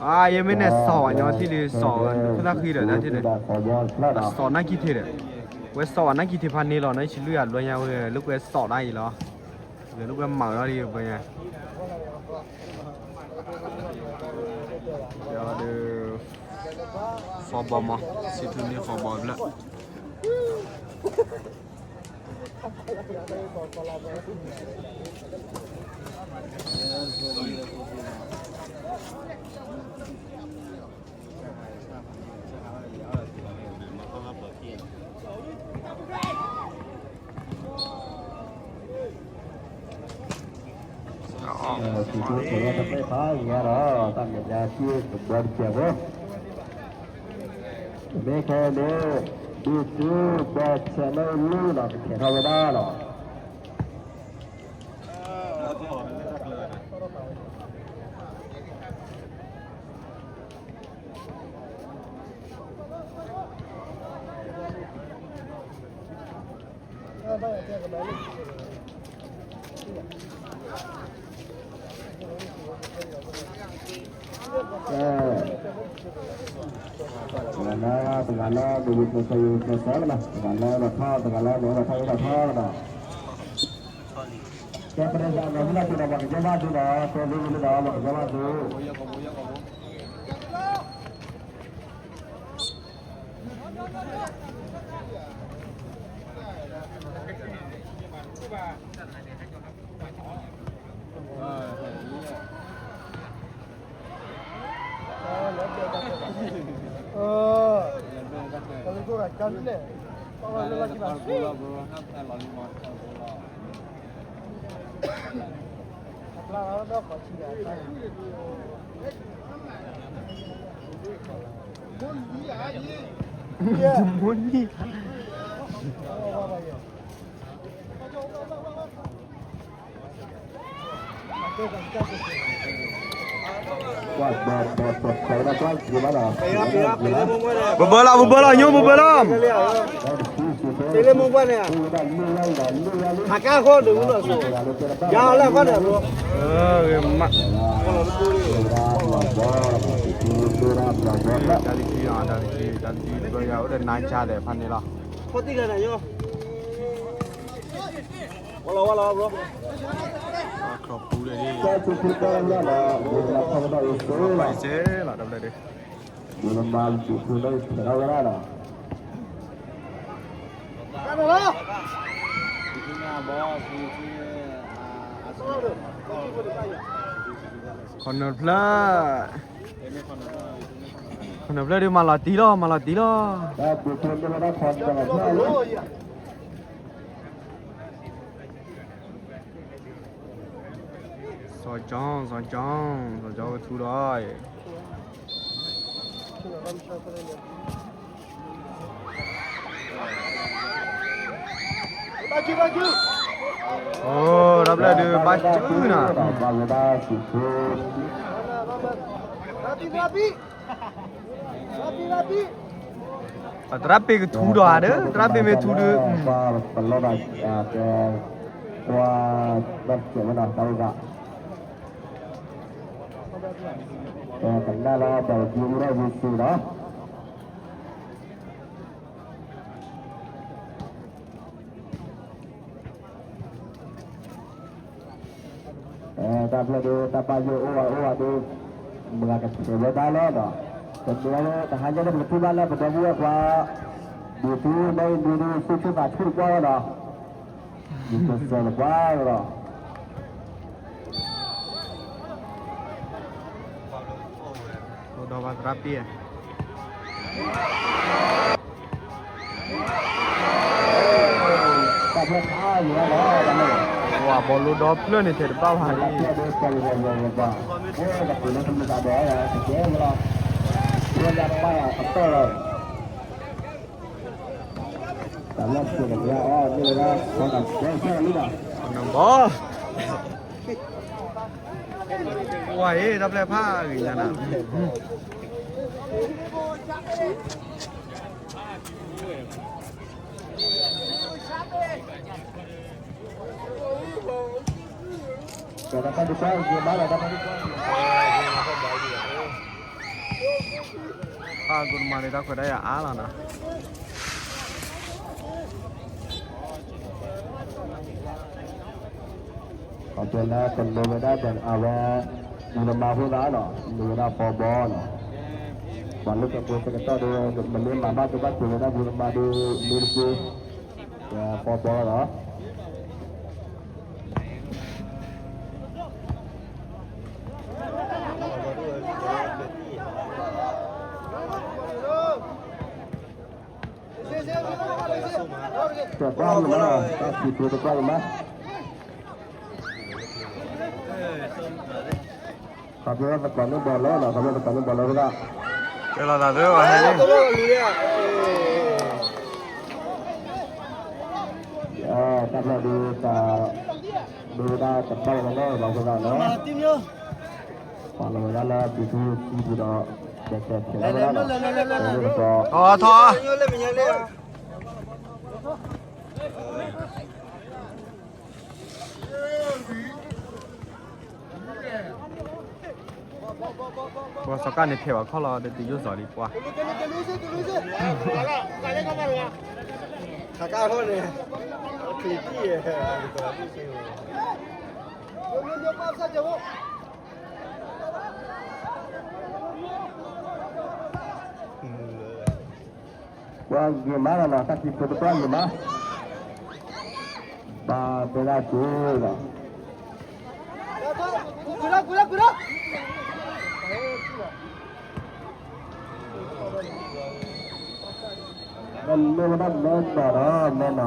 အါ ယမ့ၢ်န့ၣ်စီၤဝဲညီထံၣ်ဒုး စီၤဝဲ ဖိသၣ်ဃံဒီး တၢ်ထံၣ်ဒုး အစီၤနၢ်ကံထံးဒီး ဝဲစီၤဝဲနၢ်ကံထံးဖးန့ၢ်လီၤ နၢ်ဆံလွံၢ်ယၤလွဲညါဝဲ လၢကွဲစီၤဒၣ်အံၤလီၤ လၢကွဲမၤဝဲဒၣ်ဒ်ဝဲညါ ဒီး ဖီဘီမး စံးထူန့ၢ်ဖီဘီဖျၢၣ် စံးထူတဖျၢၣ်ဖးအံၤညါဒီး တၢ်မဲာ်ညါက့ ကဘီတစဲးဖိ မ့ၢ်ခဲန့ၣ် ဒ်သုဘၣ်ဆဲးလၢလူလီၤ ကဆဲးထီၣ်ဝဲဒၣ်လီၤ. တဂၤလၢ တဂၤလၢ မ့ၢ်ဝံၤကျဲးစၢးယိၤကျဲးစၢးကဒီး တဂၤလၢဒီးထီ တဂၤလၢဒီးထီ ဒီးထီကဒီး ကဲပရ့သးနီၤ မ့ၢ်လၢကဒီး ပှၤကညီဘၣ်ဒုဒီး တဲသ့လံဒီး ပှၤကညီဘၣ်ဒု မ့ၢ်န့ၣ် ဘၢဘၢလီၤ ဘၢဘၢလီၤ ညိ ဘၢဘၢလီၤ တၢ်လံခံ တၢ်လံခံ တၢ်လံခံ ဘၢယၤ အိၣ်ဒီးနါကါဒီးဖးန့ၣ်လီၤ. ဝါလီၤ ဝါလီၤ ဘြိၣ်. ခီပူၤလၢဒ် ကဲ ပူၤဖုကဲလီၤ ပူၤဖုကဲလီၤ ပူၤဖုကဲလီၤ တဘျီဒ် မ့ၢ်မၤ ပူၤဖုကဲလီၤ ဖဲလီၤဝဲဒၣ်လီၤ. ခီနၢဖျၢၣ် ခီနၢဖျၢၣ်ဒုး မၤလီၤတံၢ်လီၤ မၤလီၤတံၢ်လီၤ. ကဲ ပူၤဖုကဲလီၤ ခီနၢဖျၢၣ်လီၤ. စီၤကၠီ စီၤကၠီ စီၤကၠီဝဲထူဒီး အိ တၢ်ဘျၢဒုး ဘၣ်စုနၤ ပသရၣ်ပ့ၤကထူဒီးဧါဒီး သရၣ်ပ့ၤမ့ၢ်ထူဒုး ပလီၢ်ဘၣ် ကဲ ကွၢ် ဘၣ်စဲးဝဲနီၤ တၢ်အိၣ်သး ကနၣ်လၢ ဘၣ်ကၠူမ့ၢ်ဒၣ်ယ့ၣ်ၡူးနီၤ တၢ်ဘျၢဒုး တၢ်ဘၣ်ယိၣ်အိၣ်ဝဲအိၣ်ဝဲဒုး မၤကဆဲးဝဲဒၣ်လီၤနီၤ တမ့ၢ်လၢတဟါညါလၢပကထူၣ်ဘၣ်လၢပဒီပုၢ်ဝဲၢ်ခွါ ဒုးထူ မ့ၢ်ဒုးဒုး ဆူၣ်ဆူၣ်သးဆူၣ်တကွၢ်ဝဲနီၤ ဒုးကဆဲးတကွၢ်ဝဲလီၤ ဒီးဘၣ်သရၣ်ပ့ၤ တၢ်ဖျၢၣ်ခါအံၤလီၤ ဝါ ဘီလိဒီဖျၢၣ်န့ၣ် ထဲတဘၣ်ဘၣ်လံ တၢ်လၢပကလၢတမုာ်သးဒီး တကဲဝဲလီၤ ဝဲဒၣ်ပၢ်အတၢၢ်လီၤ တၢ်လၢပကလၢအီၤ မ့ၢ်ဝဲဒၣ် ခီနၢဖျၢၣ်လီၤ နဘီ ဝါအံၤ တၢ်ဖျၢၣ်ဖးဂ့ၤညါနၤ တၢ်ဖျၢၣ်ဒုးကွၢ်ဂ့ၤမးလီၤ တၢ်ဖျၢၣ်ဒုးကွၢ်ဂ့ၤမးလီၤ တၢ်ဖျၢၣ်ဒုးကွၢ်ဂ့ၤ ပၢ်ကိးမၤန့ၣ် တၢ်ခွဲးတၢ်ယာ်အါလီၤနၤ ခီဖျိလၢကလိၤဝဲဒၣ်ဒီးအဝဲ ဘူၣ်တမါဖိသၣ်နီၤ လိၤဝဲဒၣ်ပီဘီနီၤ ပှၤလၢကပှ့ၤစကတီၢ်ဒီး မ့ၢ်မၤဘၣ်ကဘၣ်ဆိၣ်ဝဲဒၣ်ဘူၣ်တမါဒီး မ့ၢ်တက့ၢ် ပီဘီလီၤ တကွၢ်မး တၢ်စံးဖိတကွၢ်မး ခီဖျိသကိးန့ၢ်ဘီလီၤနီၤ ခီဖျိသကိးန့ၢ်ဘီလီၤဝဲဒၣ် တဲလီၤသးသ့ဝဲဟဲန့ၣ် တၢ်ဖျၢၣ်ဒုးတၢ် ဒုးဝဲဒၣ်တဘၣ်ဝဲဒၣ်လၢဘီဖိသၣ်နီၤ ပာ်လီၤဝဲဒၣ်လၢပံၤထူပံၤပူၤဒီး ကဲကဲဆဲးလီၤဝဲဒၣ်နီၤ ထီၣ်ထီၣ် ပှၤစီၤကၣ်န့ၣ် ထဲးဘၣ်ခီၣ်လီၤ တတုၤယိၣ်စီၤလံပှၤ ခါကၢ်ထီၣ်န့ၣ် ချံးကံၢ် ကွၢ်ဂ့ၤမးလီၤနီၤ တၢ်ခံဖိတကွၢ်ဂ့ၤမး ဘၣ်တဲဒၣ်က့ၤလီၤ မ့ၢ်ဝဲဒၣ်မဲနီၤ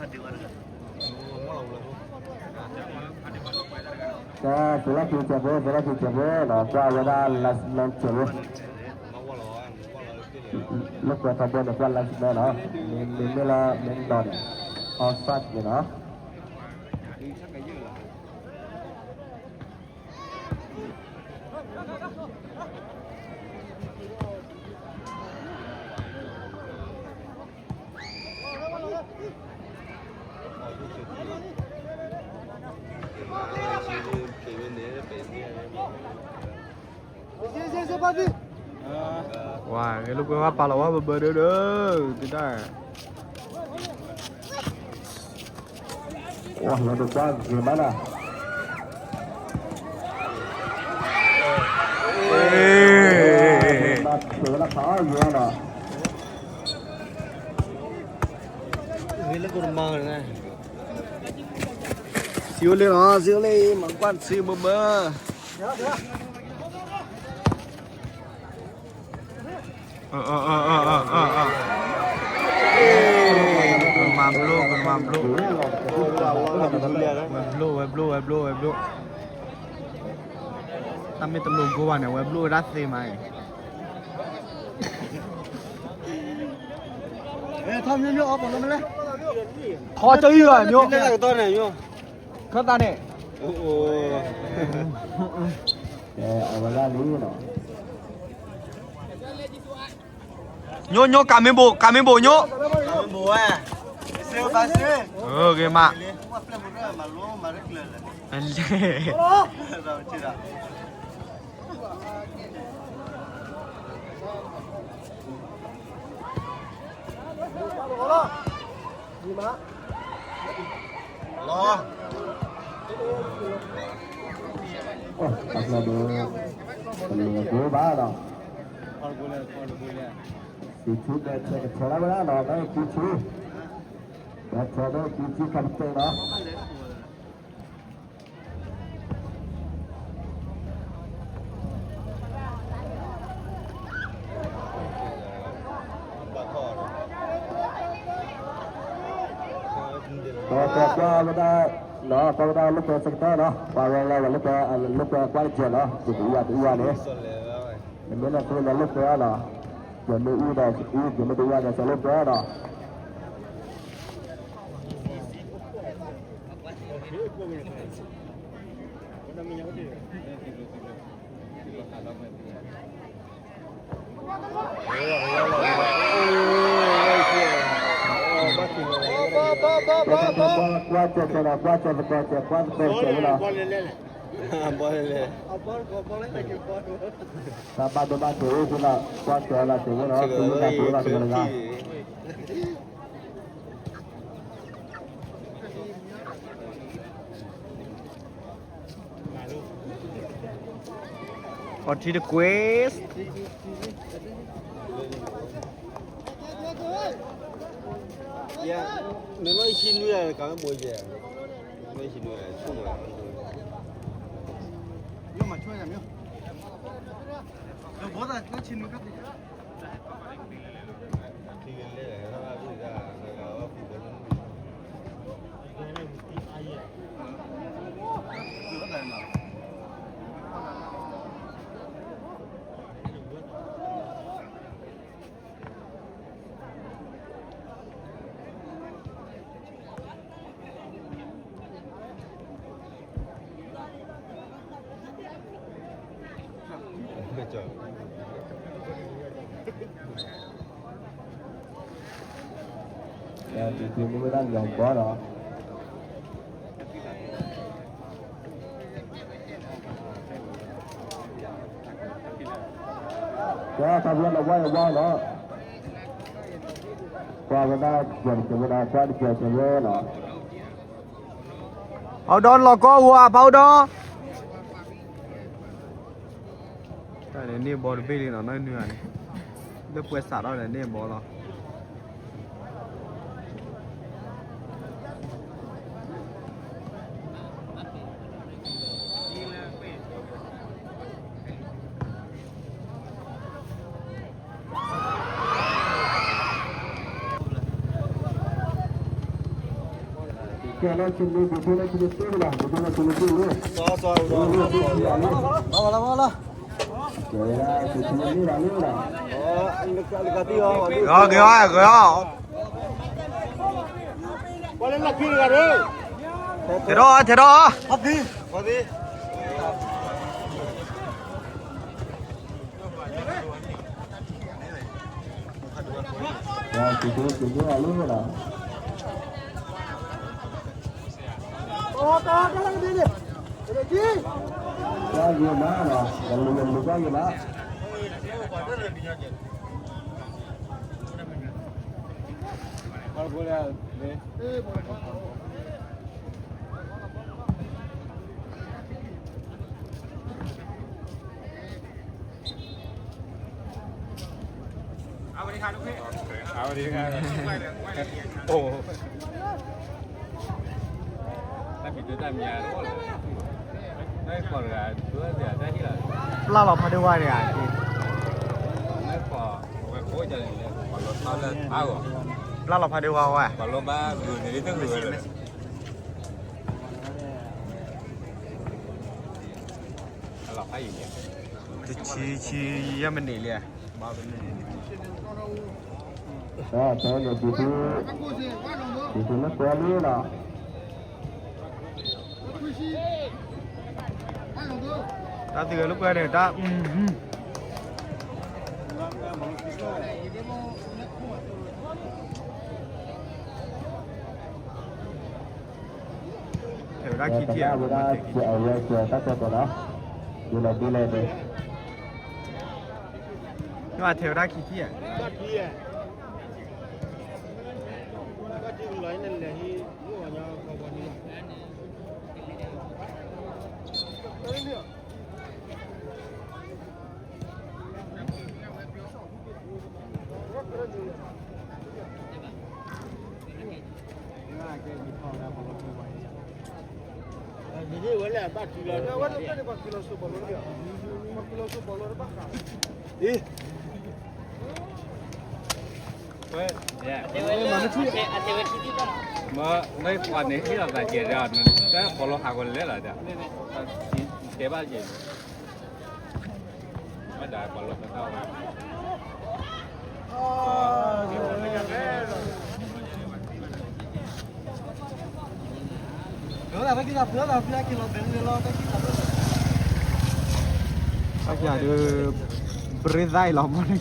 ဒီး မဲနီၤ ကဲ သုးလၢခံကဲးဖိ သုးလၢခံကဲးဖိ ကွၢ်ဝဲဒၣ် linesman ကဲးဖိ လၢကွဲးထီဘိန့ၣ် ကွၢ် linesman နီၤ မ့မ့ၢ်လၢ မ့ၢ်နီၤန့ၣ် offside န့ၣ်နီၤ က့ၤဝဲန့ၣ် ပ့ၤန့ၣ် ဝါ ဂဲၤလိာ်ကွဲဝဲပာ်လီၤဝဲဘၢဘၢဒၢဒၢ တဒၣ် ဝါ လီၤဒိၣ်ကွၢ်ဂ့ၤမးနီၤ မၤဖျိးဝဲဒၣ်ဖးအါယွၤနီၤ ဂ့ၤလၢကိၣ်တမါန့ၣ် စံးအိၣ်လံနီၤ စံးအိၣ်လံ မၤကွၢ်စံးဘၢဘၢ ကမၤဘျိ ကမၤဘျိ ဝဲဘျိ ဝဲဘျိ ဝဲဘျိ ဝဲဘျိ တၢ်မ့ၢ်တလိာ်ကိဘၣ်န့ၣ် ဝဲဘျိဝဲဒၣ်သ့မးအံၤ ထီၣ်ကၠီအံၤဘၣ် မျိုး ခီသးန့ၣ် အဝဲဒၣ်လံနီၤ ညိ ညိ ကးမ့ၢ်ဘိး ကးမ့ၢ်ဘိး ညိ ဂ့ၤမး တၢ်ဖျၢၣ်ဒိၣ် တမ့ၢ်ကိဘၣ်ဒီး စံးဆူမဲာ်ထဲးကထၢၣ်လၢဝဲဒၣ်ဒီး မဲာ်ကူဆူ မဲာ်ထဲးမဲာ်ကူဆူ captain ဒီး ဒီးကွၢ်ဝဲဒၣ် ကွၢ်ဝဲဒၣ်လိာ်ကွဲစကတၢၢ်နီၤ ကွၢ်ဝဲဒၣ်လိာ်ကွဲ လိာ်ကွဲကွၢ်တကဲးနီၤ ယကအူအီၤတအူအီၤန့ၣ် နမ့ၢ်လၢသုလၢလိာ်ကွဲအီၤနီၤ ယမ့ၢ်အူဒီးအူ ယမ့ၢ်တအူအီၤဒီးစဲးလိာ်ကွဲအီၤနီၤ ကွၢ်ကၢၤကၢၤနီၤ ကွၢ်ကၢၤသကိးကၢၤ ကွၢ်သကိးကၢၤဝဲနီၤ တၢ်ဘၣ်ဒိဘၣ်ထံးအိၣ်သ့နီၤ ကွၢ်ကၢၤလီၤသ့ဝဲနီၤ သုဝဲဒၣ်သုဝဲဒၣ်တဂၤတဂၤ အီထံတကွဲး မ့ၢ်ဘၣ်ဟံးနွံဂၤ ကမ့ၢ်ဘိယဲၢ် မ့ၢ်ဟံးနွံဂၤ ဆိၣ်မး တံၤသကိးမ့ၢ်ဝဲဒၣ်လီၤဘီဒီး ကဲ ခီဖျိလၢဝါအံၤဝါနီၤ ကွၢ်ဝဲဒၣ် ယဲၢ်တကဲးဝဲဒၣ် ကွၢ်တကဲးကဲးဝဲနီၤ ဖးအိၣ်ဒီးလီၤကီဝဲ ဖးအိၣ်ဒီး တၢ်န့ၣ်န့ၢ်ဘီတဘ့ၣ်လံနီၤ နီၢ်နုၤဂၤန့ၣ် လၢပှဲၤစးထီၣ်ဒီးန့ၢ်ဘီလီၤ ကဲလၢဆံနွံ ဘုးဖိလၢဆံနွံတ့ၢ်လီၤ ဘုးဖိလၢဆံနွံတ့ၢ်လီၤ လီၤ လီၤ လီၤ လီၤ ကဲဝဲဒၣ်ဆံနွံတ့ၢ်လီၤလီၤ ဂ့ၤဂ့ၤဂ့ၤဂ့ၤ ထဲးထီၣ် ထဲးထီၣ် ကွၢ်ဂ့ၤမးနီၤ ယလူၤယလူၤကွၢ်ဂ့ၤမး အဝဲဒၣ် အိၣ် တၢ်ဖံးတၢ်မၤ တၢ်ကီတဂၤ တၢ်ဟ့ၣ်လီၤ ပျၢ်လီၤဖးဒိၣ်ဝါန့ၣ်ဧါ, ပျၢ်လီၤဖးဒိၣ်ဝါဝဲ, တဆံဆံယဲၢ်မံးနံးလံ. ဖဲန့ၣ် ဒ်သိး ဒ်သိးလၢကွဲလံလီၤ. တၢ်သံဂဲၤလိာ်ကွဲန့ၣ် တၢ် ထဲဝဲဒၣ်ခံထံၣ်ဧါ, ဝဲကဲတၢ်ကဲကီးလီၤ, ဒ်လဲၣ်ဒ်လဲၣ်န့ၣ်, ယွၤထဲဝဲဒၣ်ခံထံၣ်ဧါ. မ့ၢ်နပှၤန့ၣ် ဟ့ၣ်လီၤသးကဲးဒီး တၢ်ကီလိဟးဂီၤလဲၣ်လီၤဒီး တဲဘၣ်ကဲး အကဒုး ဘြ့သၣ်အံၤလီၤမ့ၢ်နက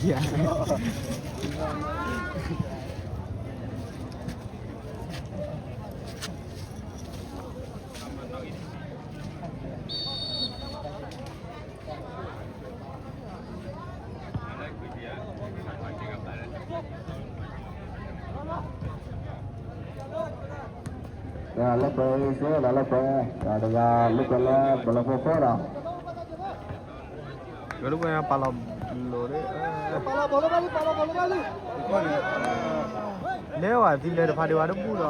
့ၤ လၢပှဲၤစ့လီၤလၢပှဲၤ, တဂၤလၢပှဲၤလၢပှဲၤလၢဖိဖိဒီး လၢပှဲၤပာ်လီၤလိၤ, လဲၤဝဲသံလဲၤတဖးဒံးဝဲတဘူၣ်ဒီး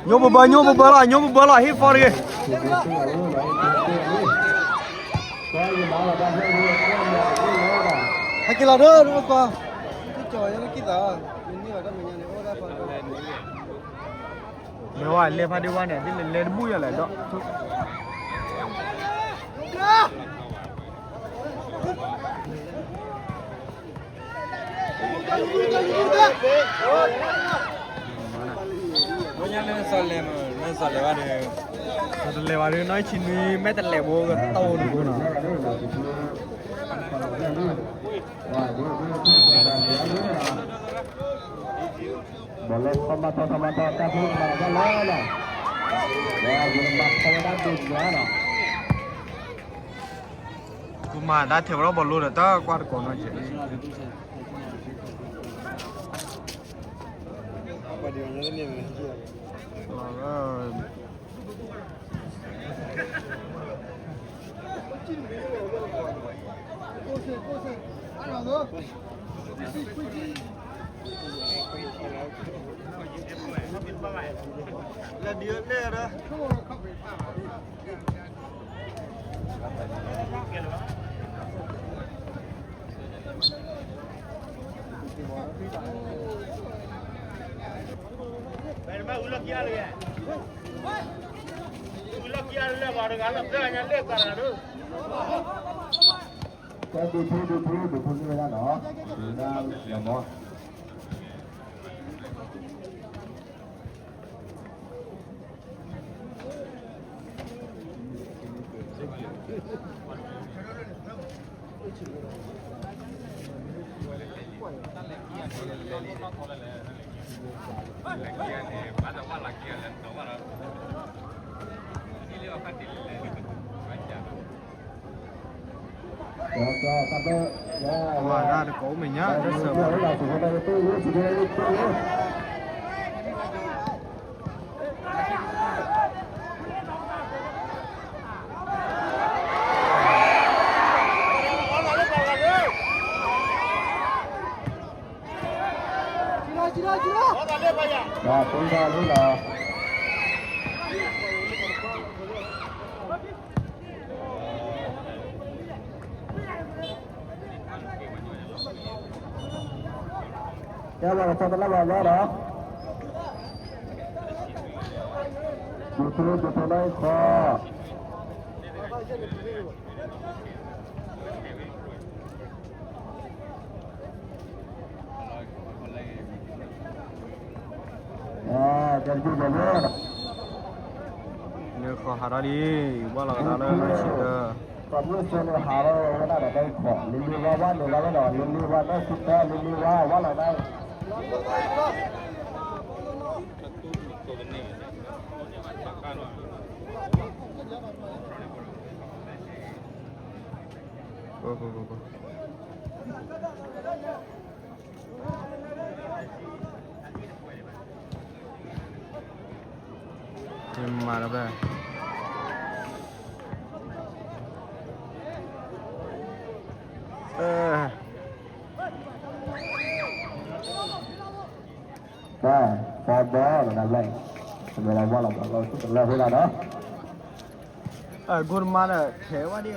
ညိပဘၢ ညိပဘၢလီၤ ညိပဘၢလီၤ ဟ့ၣ်ဖီတဂ့ၤ. ဟဲက့ၤလီၤဒီး တကွၢ်, ကၠီၤယကံသး, လဲၤဝဲလဲၤဖးဒံးဝဲန့ၣ် ဒ်လဲၤလဲၤတဘူၣ်ယၤလဲၣ်ဒီး လၢစီၤလဲၤဘၣ်ဒီး စီၤတလဲၤဘၣ်ဒီး နီၢ်ဆံနွံမဲာ်တလဲၤဘိကတီၢ်အိၣ်န့ၣ်နီၤ ဘၣ်လၢ ကမၤတၢ်ထဲးဝဲဒီးဘီလိဒီး တၢ်ကွၢ်တကိးနီကဲး လၢဒ်လဲၣ်ဒီး ကဲ ဒုးဖု ဒုးဖု ဒုးဖုန့ၢ်ဝဲဒၣ်နီၤ, ဒုးဝဲဒၣ်လီၤမီၤ. လၢခံဂၤန့ၣ် ဘၣ်တဝၢ်လၢခံဂၤလဲၤတီဘၣ်လီၤ, ဒ်လၢအဖါတံၢ်လဲၤလဲၤ ဘၣ်ကၢ်လီၤ. ဝၤဒၣ်တကိးမဲာ်ညါ တစၢၤဘၣ် ကဲဘၣ်ကဆီတလၢဘၣ်ဘျီဒီး ဒုးထူဒုးထူလၢခီ လၢခီဟးထီၣ်လံ ဘၣ်လီၤကဒါလၢလၢဆံတၢ ပှၤမုၢ်စိန့ၣ်ဟးထီၣ်ဝဲဒၣ်ဒီးတၢ်ခီ လံလံဝါဝါန့ၣ်လီၤဝဲဒီး လံလံဝါလၢဆံတၢ လံလံဝါဝါလီၤဒၣ် မၤတၢ်ဘၣ် တၢ် တၢ်ဘီလီၤနၤဘျဲၣ် တမ့ၢ်လၢဘီလီၤဘီလီၤ တလၢဝဲဒၣ်ဒီး အဂိၢ်တမါဒီး ထဲဝဲဒၣ်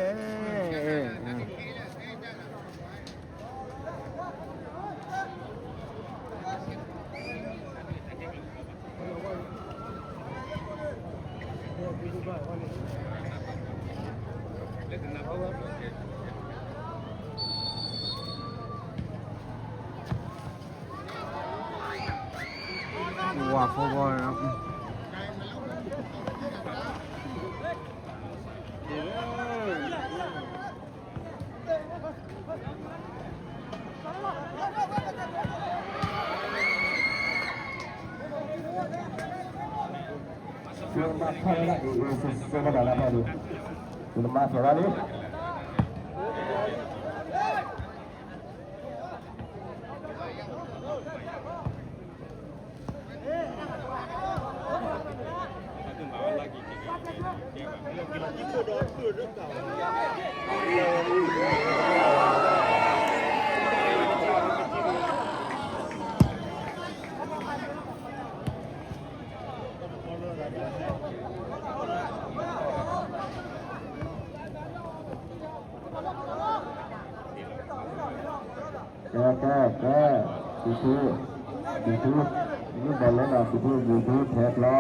ဝၤဖိဘီ မၤထီၣ်ဝဲဒၣ်အံၤ မၤထီၣ်ဝဲဒၣ်လံ ကဲ ကဲ ကဲ ဒုးထူ ဒုးထူ မ့ၢ်ဘၣ်လဲၣ်ဒီး ဒုးထူ ဒုးထူ ထဲဖျီ ကဲ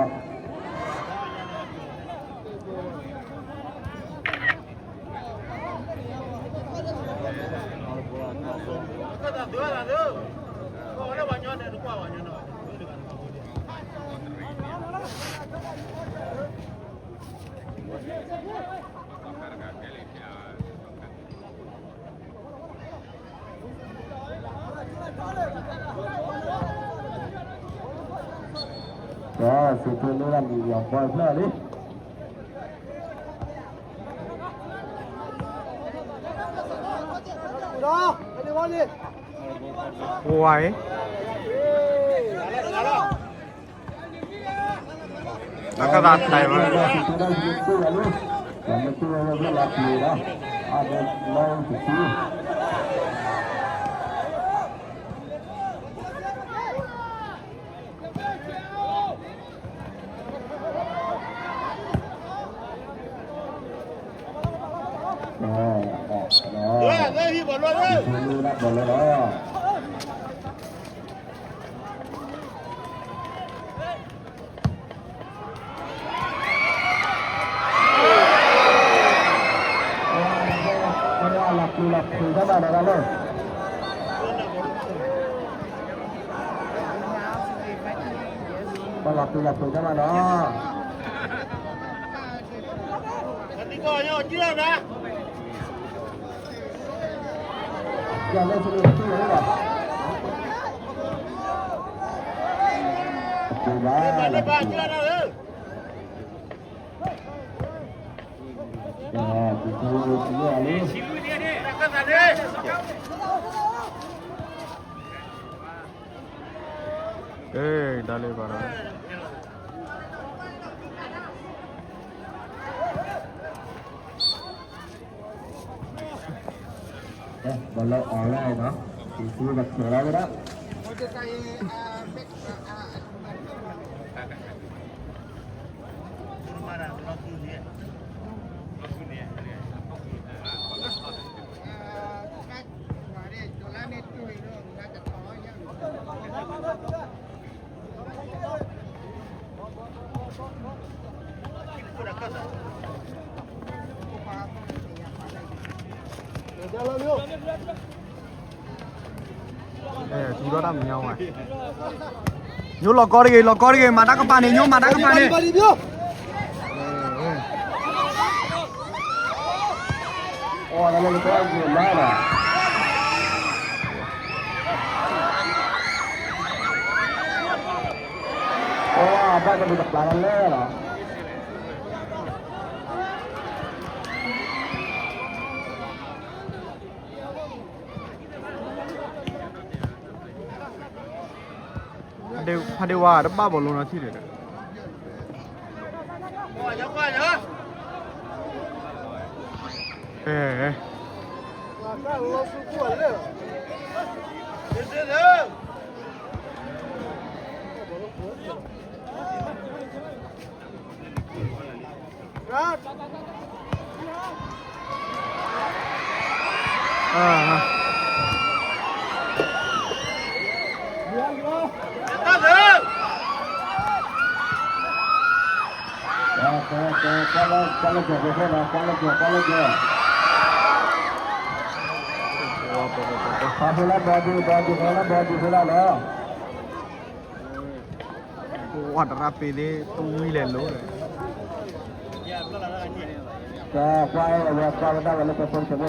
စံးထီၣ်န့ၢ်ဒၣ်လံ ယီၤပီဖျၢၣ်လံ ဝါအံၤ တၢ်ခၢၣ်သးထဲးမး လီၤပျံၤလီၤဖုးတၢ်ဘၣ်ဒီးလၢ ပလီၤပျံၤလီၤဖုးတၢ်ဘၣ်ဒီး ပူၤဘၣ်လီၤပျံၤ ပူၤလီၤလံ ကဲ ဒါလေးပါတော့ ကဲ ဘီလၢ online နော် ဒီသူကဆယ်လောက်ဝဲဒၣ် အဲ ထူထီၣ်တၢ်မညီဝဲ ညိလီၤကီတဂ့ၤ လီၤကီတဂ့ၤ မၤတၢ်ကပၤန့ၣ် ညိမၤတၢ်ကပၤန့ၣ် အီၣ်ဘၣ်ကဒုးတပျၢ်လၢလၢလီၤ ဖးဒ့ဝါတဘၣ်ဘီလိနီၤထံၣ်န့ၣ်ဒီး အဲ ပှၤတရၣ်ပ့ၤသ့ၣ် တဝံၤလဲၤလိၤဒီး ကဲ ကွၢ်ဝဲ ကွၢ်ဝဲဒၣ်ဝဲလၢပဖိတစိၢ်ဖိလီၤ. တၢ်စံးဖိလ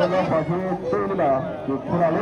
ၢ ပှၤဖိတ့ၢ်လီၤ ယထူလီၤလံ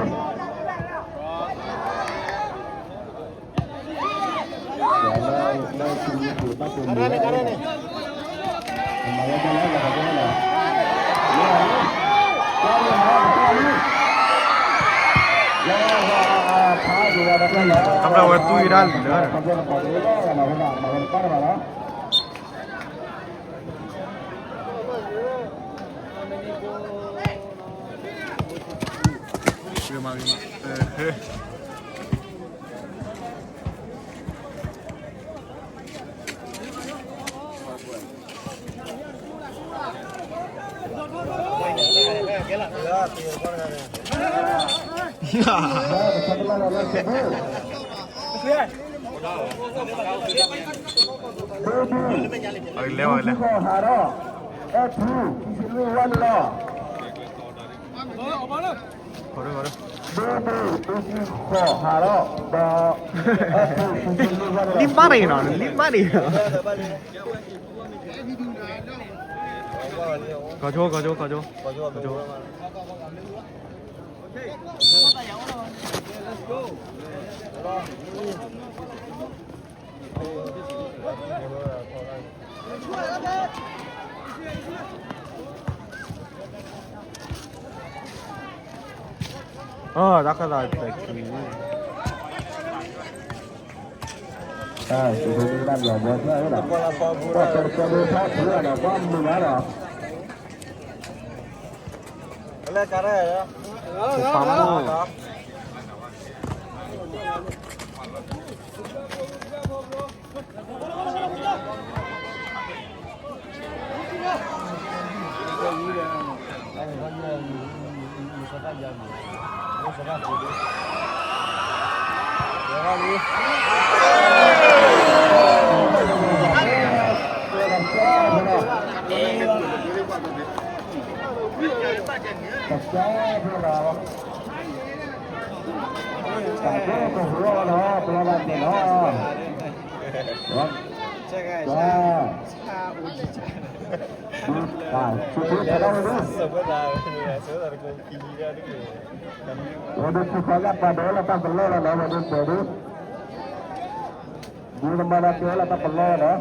အဝဲတူၢ်ဒၣ်လၢ လဲၤဝဲလဲၤ လံဘၣ်ရံနီၤ လံဘၣ်ရံနီၤ ကီၤကၠိ ကီၤကၠိ ကီၤကၠိ ကီၤကၠိ အတၢ်ခၢၣ်သးတခံ လၢကါရဲၣ် ပာ်မူ တၢ်ကဲကဟူလီၤလီၤ ပျီဘၣ်သ့ၣ်လီၤ ဝါ ဆၢဂၤ ဆၢ ဆၢအိၣ်ကံ ဆၢ ဆၢဖိဆၢဒၣ်ဝဲဒၣ် ဝဲဒၣ်ထံခီလၢပှၤဒိးလၢတၢ်ပလီၢ်လီၤနီၤ ဝဲဒၣ်တဲဒၣ် ဒ်သမါဒီးတဲလၢတၢ်ပလီၢ်လီၤ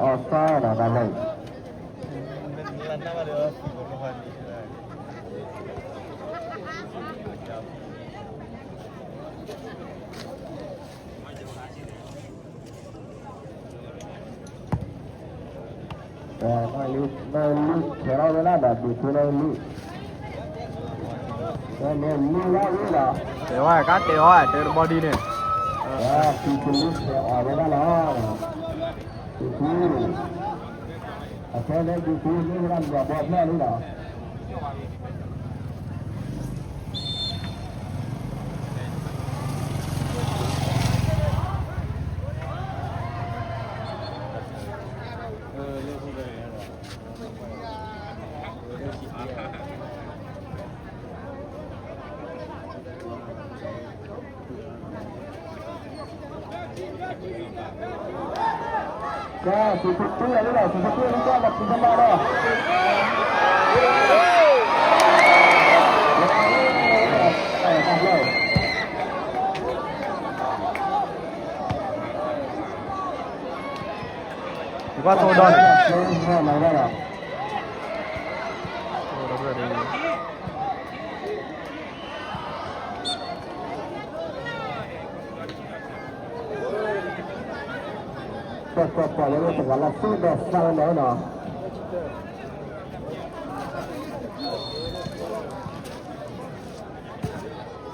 offside ဒီးတၢ်လၢ နလံ နလံ ဆဲးထီၣ်ဝဲဒၣ်ဒီး ဒုးထူလၢလံ နလံလၢဝဲဒီး တဲဝဲ ကါတဲဝဲ တဲတဘီဒ်န့ၣ် ဒုးထူလံဆဲးအီၤဝဲဒၣ်လီၤ ဒုးထူ အခဲလၢဒုးထူလံဝဲဒၣ် မၤဘီဖျၢၣ်လံဒီး ကဲ သုးခိၣ်တူၢ်လီၤလံဒီး သုးခိၣ်တူၢ်လီၤလံဒီး သုးခိၣ်မၤဒီး တၢ်ဖျၢၣ် ကဘၣ်သိဒီးန့ၣ် ကွၢ်ကွၢ်ကွၢ်လၢတဂၤလၢသူၣ်ဒီးသးလ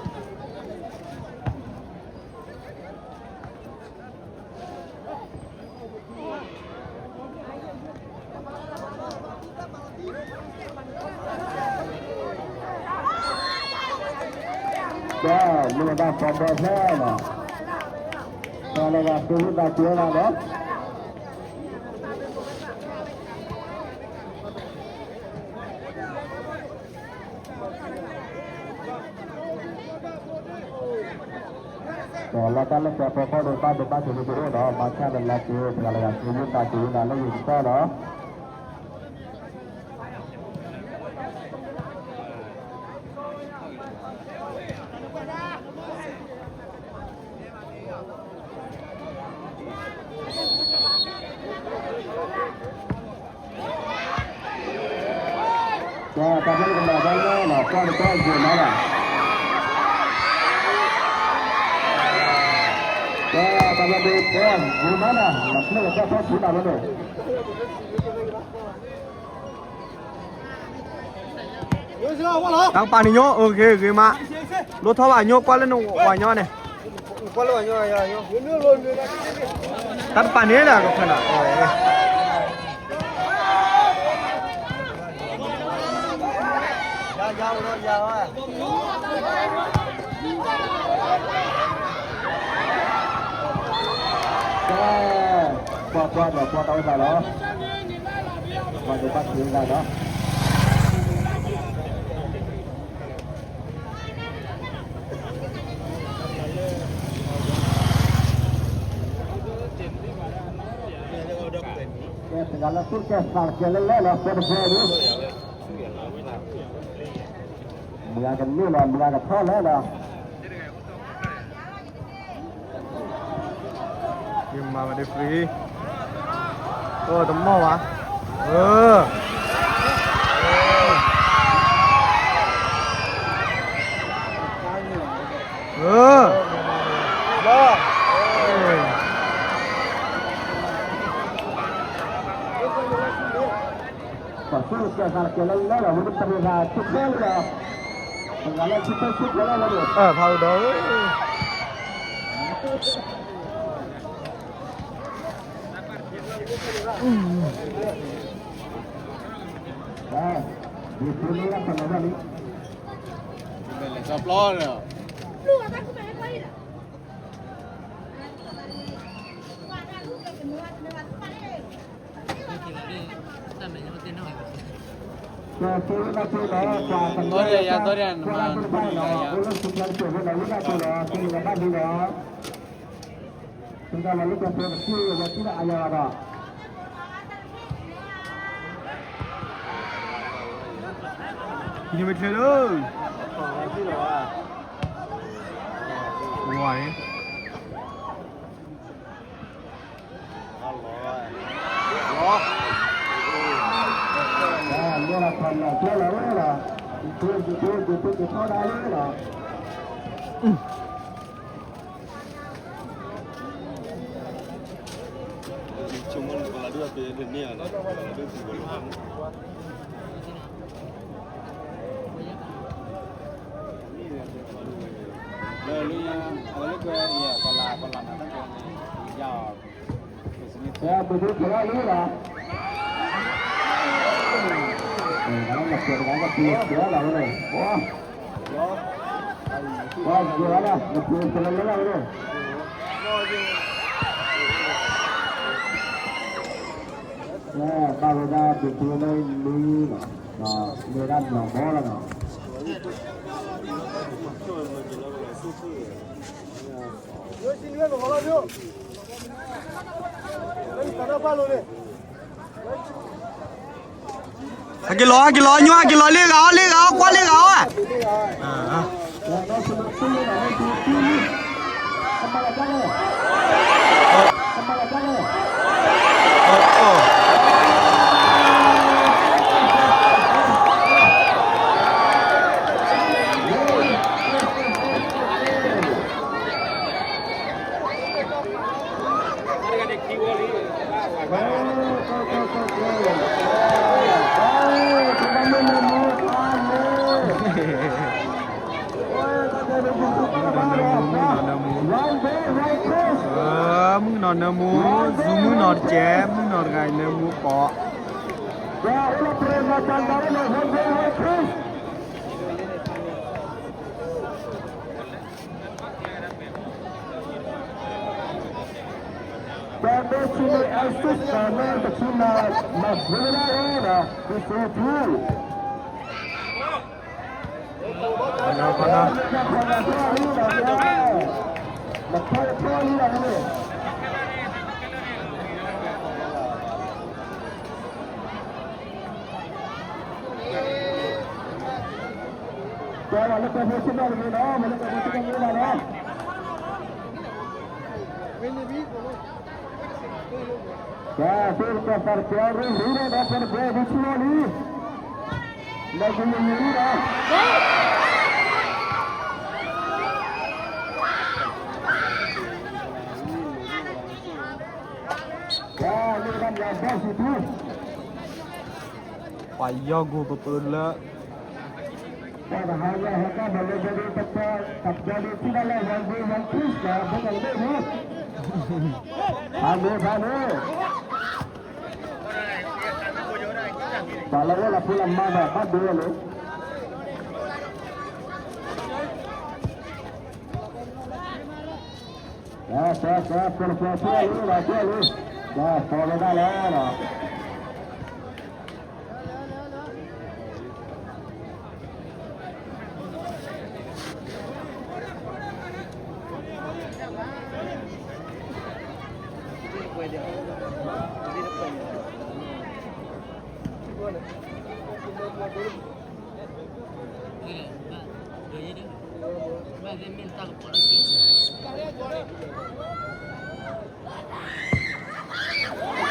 ီၤနီၤ ကဲ မ့ၢ်ဝဲဒၣ်ပှၤဘီဖျၢၣ်နီၤ ပှၤလၢဂၤသုးဝံသးစူၤလီၤနီၤ ဒီးလၢတၢ်လၢပှၤဖီခိၣ်ဒီး ဘၣ်ဒိဘၣ်ထံးန့ၣ်တအိၣ်ဒီး ဘၣ်ဆၣ်ဒီးလၢက့ၤ ပှၤလၢဂၤသုးဝံသးစူၤလီၤလၢယကတီၢ်ဒီး ကဲ တၢ်ဖျၢၣ်ကမၤတၢ်လၢနီၤ ကွၢ်တၢ်ဂ့ၤမးနီၤ ကဲ တၢ်ဖျၢၣ်ဒ် ကဲ ဂ့ၤမးနီၤ နဖျၢၣ်ကတၢ်ဖျၢၣ်ဆူနီၤလၢန့ၣ် တၢ်ကပၤန့ၣ်ညီ ဂ့ၤမး လိၣ်ထီၣ်ဘၣ်ညီ ကွၢ်လၢနဝၤညီန့ၣ် တၢ်တပၤန့ၣ်လၢကဖၢနၤ ကွၢ်ကွၢ်ဒီးကွၢ်တၢ်အိၣ်သးလီၤ ဘၣ်ဒိဘၣ်ထံးအိၣ်သးလီၤ ကဲ တဂၤလၢသူၣ်ကဲသးကဲလၢလဲၣ်လီၤ ပှၤတဖၣ်အံၤ မုၢ်ဂၤကန့ၢ်လီၤ မုၢ်ဂၤကထီၣ်လဲၣ်လီၤ ယမၤဝဲဒ် free အိၣ်တမီၢ်ဘၣ် အၢ အၢ ပှၤသူၣ်ကဲသးကဲလၢလဲၣ်လီၤ ဝဲဒၣ်ပရ့ၤသး သုးခဲလၢာ်လီၤ ပှၤလၢဆူၣ်ဖဲဆူၣ်ဖဲလၢလီၤ ဖးအိၣ်ဒီး ဒ်ဖိလၢပလီၢ်ဘၣ်လံ လဲၤစီပျီလီၤ ပှၤဘၣ်ကူၣ်ဘၣ်ဟဲကွၢ်လံလီၤ သီၣ်ရံၣ်ယါ သီၣ်ရံၣ်နမၤနမၤယါ သုတၢ်လီၤလၢပှဲၤပှဲၤတက့ၢ် ဝဲထံၣ်လၢအယါဒီး ယမ့ၢ်ချ့လၢ ဝါန့ၣ် လီၤ လီၤ လီၤ လီၤ ဘၣ်ဝဲဒၣ် ဒုးပူၤလၢလံလီၤ, ဒီးမ့ၢ်ဒၣ်နီၢ်ဘီလီၤနီၤ. ဟဲက့ၤလီၤ ဟဲက့ၤလီၤ ညိဟဲက့ၤလီၤ လ့ၣ်ဂၤအီၤ လ့ၣ်ဂၤအီၤ ကွၢ်လ့ၣ်ဂၤအီၤဧါ. မုၣ်ကနီၤနၢမူ မုၣ်ကနီၤနၢမူ မုၣ်ကနီၤနၢမူ စူၤမုၣ်ကနီၤတကဲး မုၣ်ကနီၤတဂၤအံၤနၢမူကိး Double team assist န့ၣ် တဆူမၤ မၤဘျါဝဲဒၣ်လီၤ ဒီး ဒီး ဒီး ကဲ လၢကဖိဆ့ၣ်နီၤတဂ့ၤနီၤ မ့ၢ်လၢကဖိဆ့ၣ်နီၤတဂ့ၤနီၤ ကဲ သုကသးတကဲ ရ့ရ့ဒီး ဒီးပှၤတပှဲၤဒုးဆူၣ်လီၤလံ လၢကမုာ်မုာ်လံဒီး ကဲ လၢကဘၣ်မၤဘၣ်စံးထူ ပှၤယီၢ်ဂိၢ်ပပၢလၢ ပှၤတဟါညါဟဲကဘၣ်လၢဘဲဒိတပၢ် တပၢ်ဒိထံၣ်ဘၣ်လၢ one day one Christ ဒီး ဘိးကလဘ့ၣ်န့ၣ် ဖးမ့ၢ်ဖးမ့ၢ် ပှၤလၢအိၣ်လၢဖိလၢမါဒီး ဘၣ်ဒိဝဲလၢ ကဲ ကဲ ကဲ ပှၤတပၢၤထံၣ်လံဒီး ကဲလံ ကဲ ဖီဝဲဒၣ်လီၤဒီး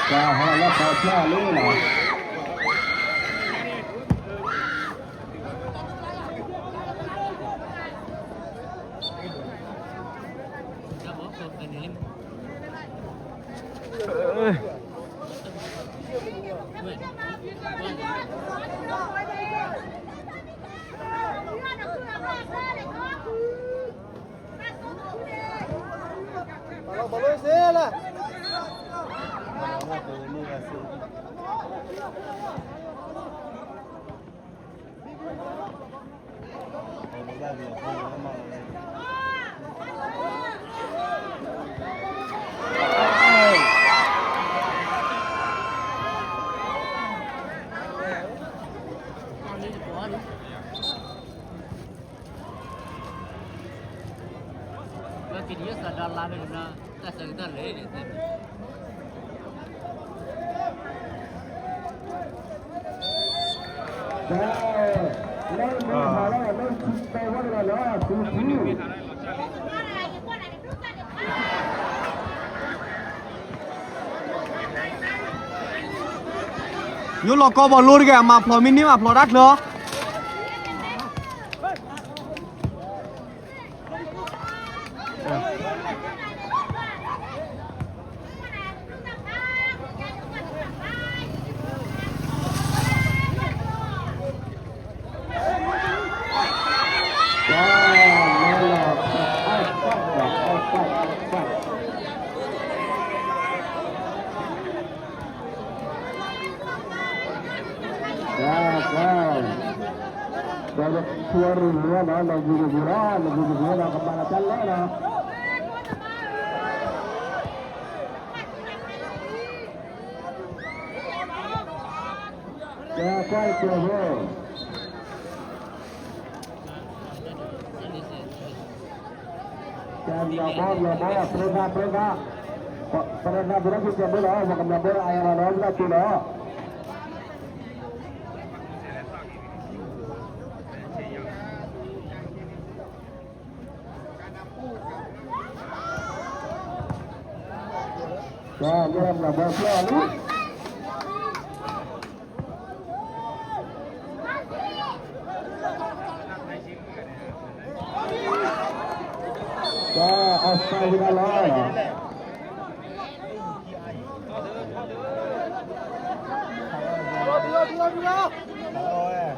တၢ်ဟးလၢပှၤဖျါလံနီၤ Hey! ယဲစးဒီလါဖဲန့ၣ်, တၢ်ဆၢကတီၢ်လၢန့ၣ်, ယိလီၤကီဘီလိတက့ၢ်, အမၤဖျိးမ့ၢ်န့ၢ်မၤဖျိးတၢ်ချၢအီၤ. ကဲ မၤဘီ မၤဘီ ပြၢသး ပြၢသး, ပြၢသး ပြၢသး ကဲဘိလီၤ, ပကမၤဘီအယၤလီၤ ဒီးပတၢ်က့ၤလီၤ. ကဲ မၤဘီဖျၢၣ်လံ. ကဲ offside ဝဲဒၣ်လီၤ. န့ၢ်ဘၣ်, ဝဲအီၣ်ဝဲဒၣ်ဘီလီၤ, ဝဲလၢ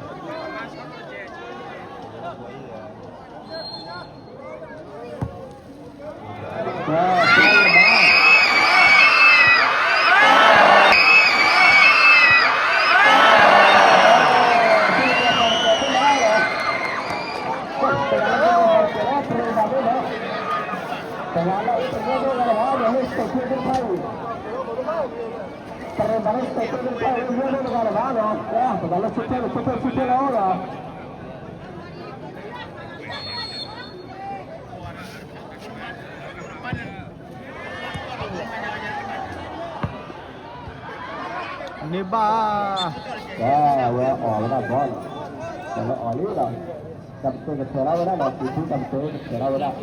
အီၣ်လံလီၤ, တၢ်ပတုာ်ကဆဲးထီၣ်ဝဲဒၣ်လီၤ, စံးထူတၢ်ပတုာ်ကဆဲးထီၣ်ဝဲဒၣ်.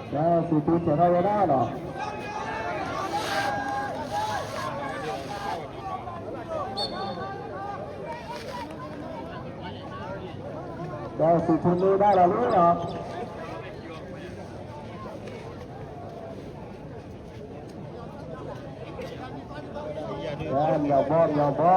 ကဲ စံးထူဆဲးထီၣ်ဝဲဒၣ်လီၤ. ကဲ စံးထူန့ၢ်ဒၣ်လီၤလံလီၤ. ကဲ မၤဘီ မၤဘီ.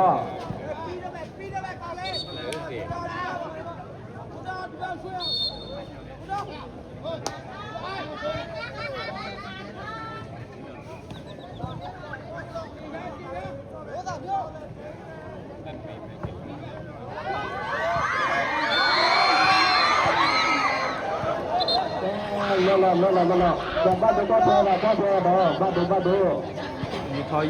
လၢလီၤ လၢလီၤ လၢလီၤ, ဘၣ်ဒိဘၣ်ထံးဘၣ် ဘၣ်ဒိဘၣ်ထံးဒီး ဘၣ်ဒိဘၣ်ထံး. ယူၤထ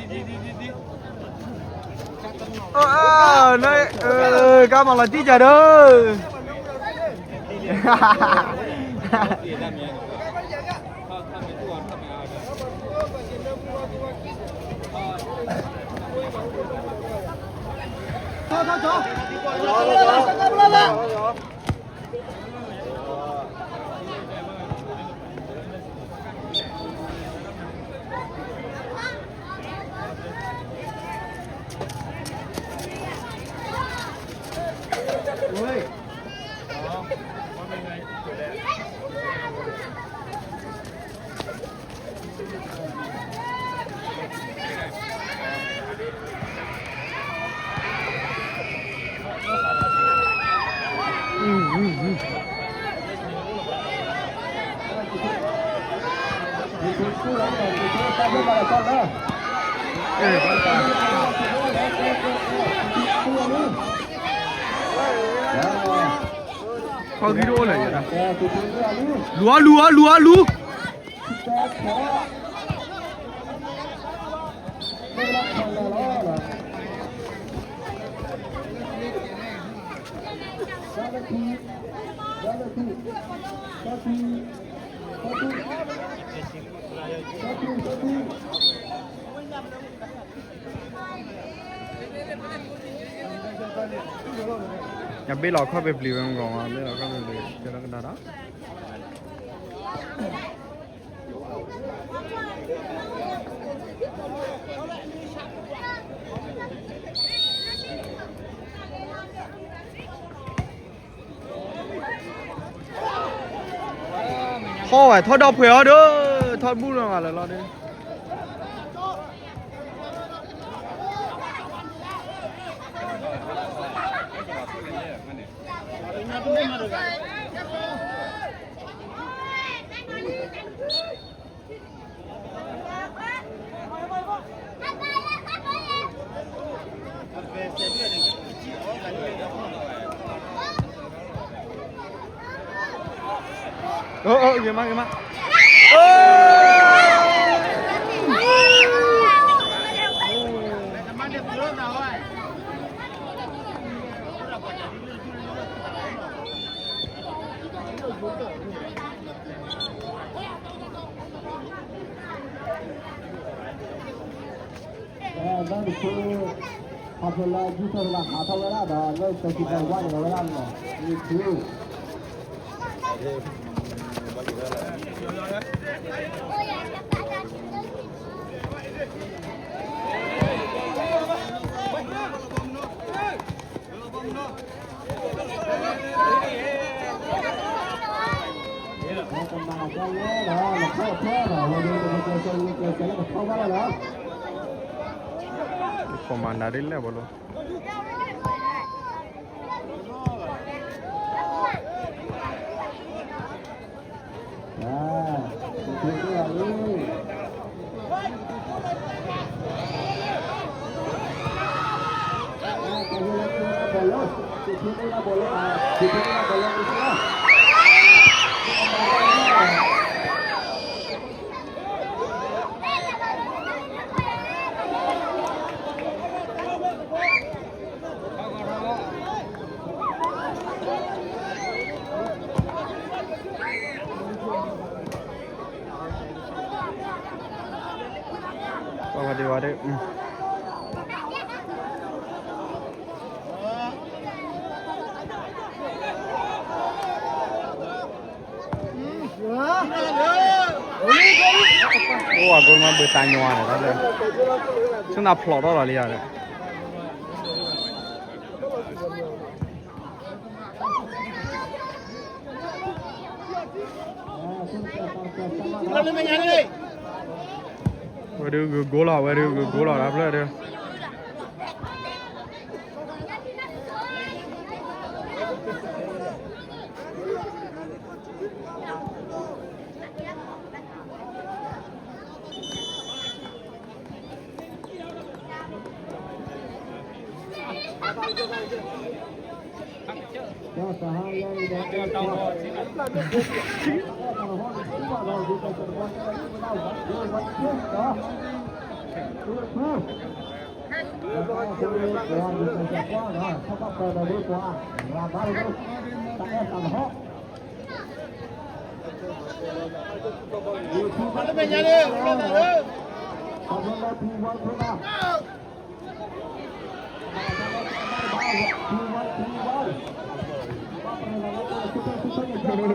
ီၣ် ယူၤထီၣ်. ကါမၤလီၤတံၢ်ကဒီး. ခီဂံၢ်တအိၣ်လၢၤ, လူၤအီၤ လူၤအီၤ လူၤအီၤ လူၤ. ညၣ်ဘ့ၣ်လီၤခီၣ်ပပျံၤဝဲမုၢ်ဂီၤမး ဘ့ၣ်လီၤခီၣ်ပပျံၤ ကဲထီၣ်ကဒါဒီး ထီၣ်ဝဲ ထီၣ်ဒီဖှဲးအီၤဒီး ထီၣ်ဘူၣ်လီၤဂာ်လၢာ်လီၤဒီး ဂ့ၤမး ဂ့ၤမး လၢတဆူ ခီဖျိလၢ ဒ်သိးတဂၤဟးထီၣ်ဝဲဒၣ်ဒီး လၢကစံးပဝါန့ၣ်ဝဲဒၣ်န့ၣ်လီၤ လၢတဆူ ခိၣ်မၤနၤဒ်လဲၣ်ဘီလိ ပှၤဒံးဝဲဒၣ် အိၣ်အကိမးဘၣ်တၢ်ညီန့ၣ် ဆူနၤဖျိးထီၣ်လီၤလံယၤဒီး ဝဲဒုးဂုာ်ဂိၢ်လီၤ ဝဲဒုးဂုာ်ဂိၢ်လီၤ တၢ်ဖျၢၣ်ဒုး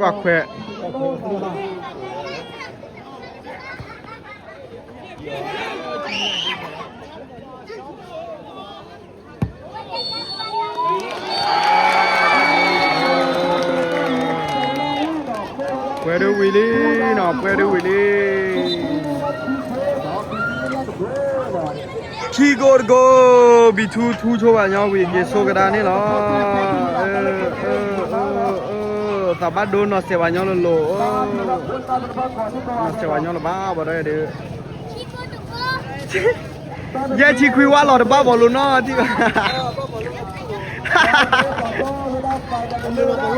ကွၢ်ခွဲး ပှဲၤဒုးဝံၤလံနီၤ ပှဲၤဒုးဝံၤလံ ခံကိးတကိး ဘံၣ်ထူထူဆိဘၣ်ညီဝံၤ က့ၤဆိကဒါန့ၣ်လီၤ. သးဘၣ်ဒိနီၢ်စဲးဘၣ်ညီလိၤလိၤ နီၢ်စဲးဘၣ်ညီလၢၤဘၣ် ဘၣ်ဒီးဒုး ယဲၢ်ဆံခွံဝါလီၤတဘၣ်ဘီလိၤနီၢ်ထံၣ်ဘၣ်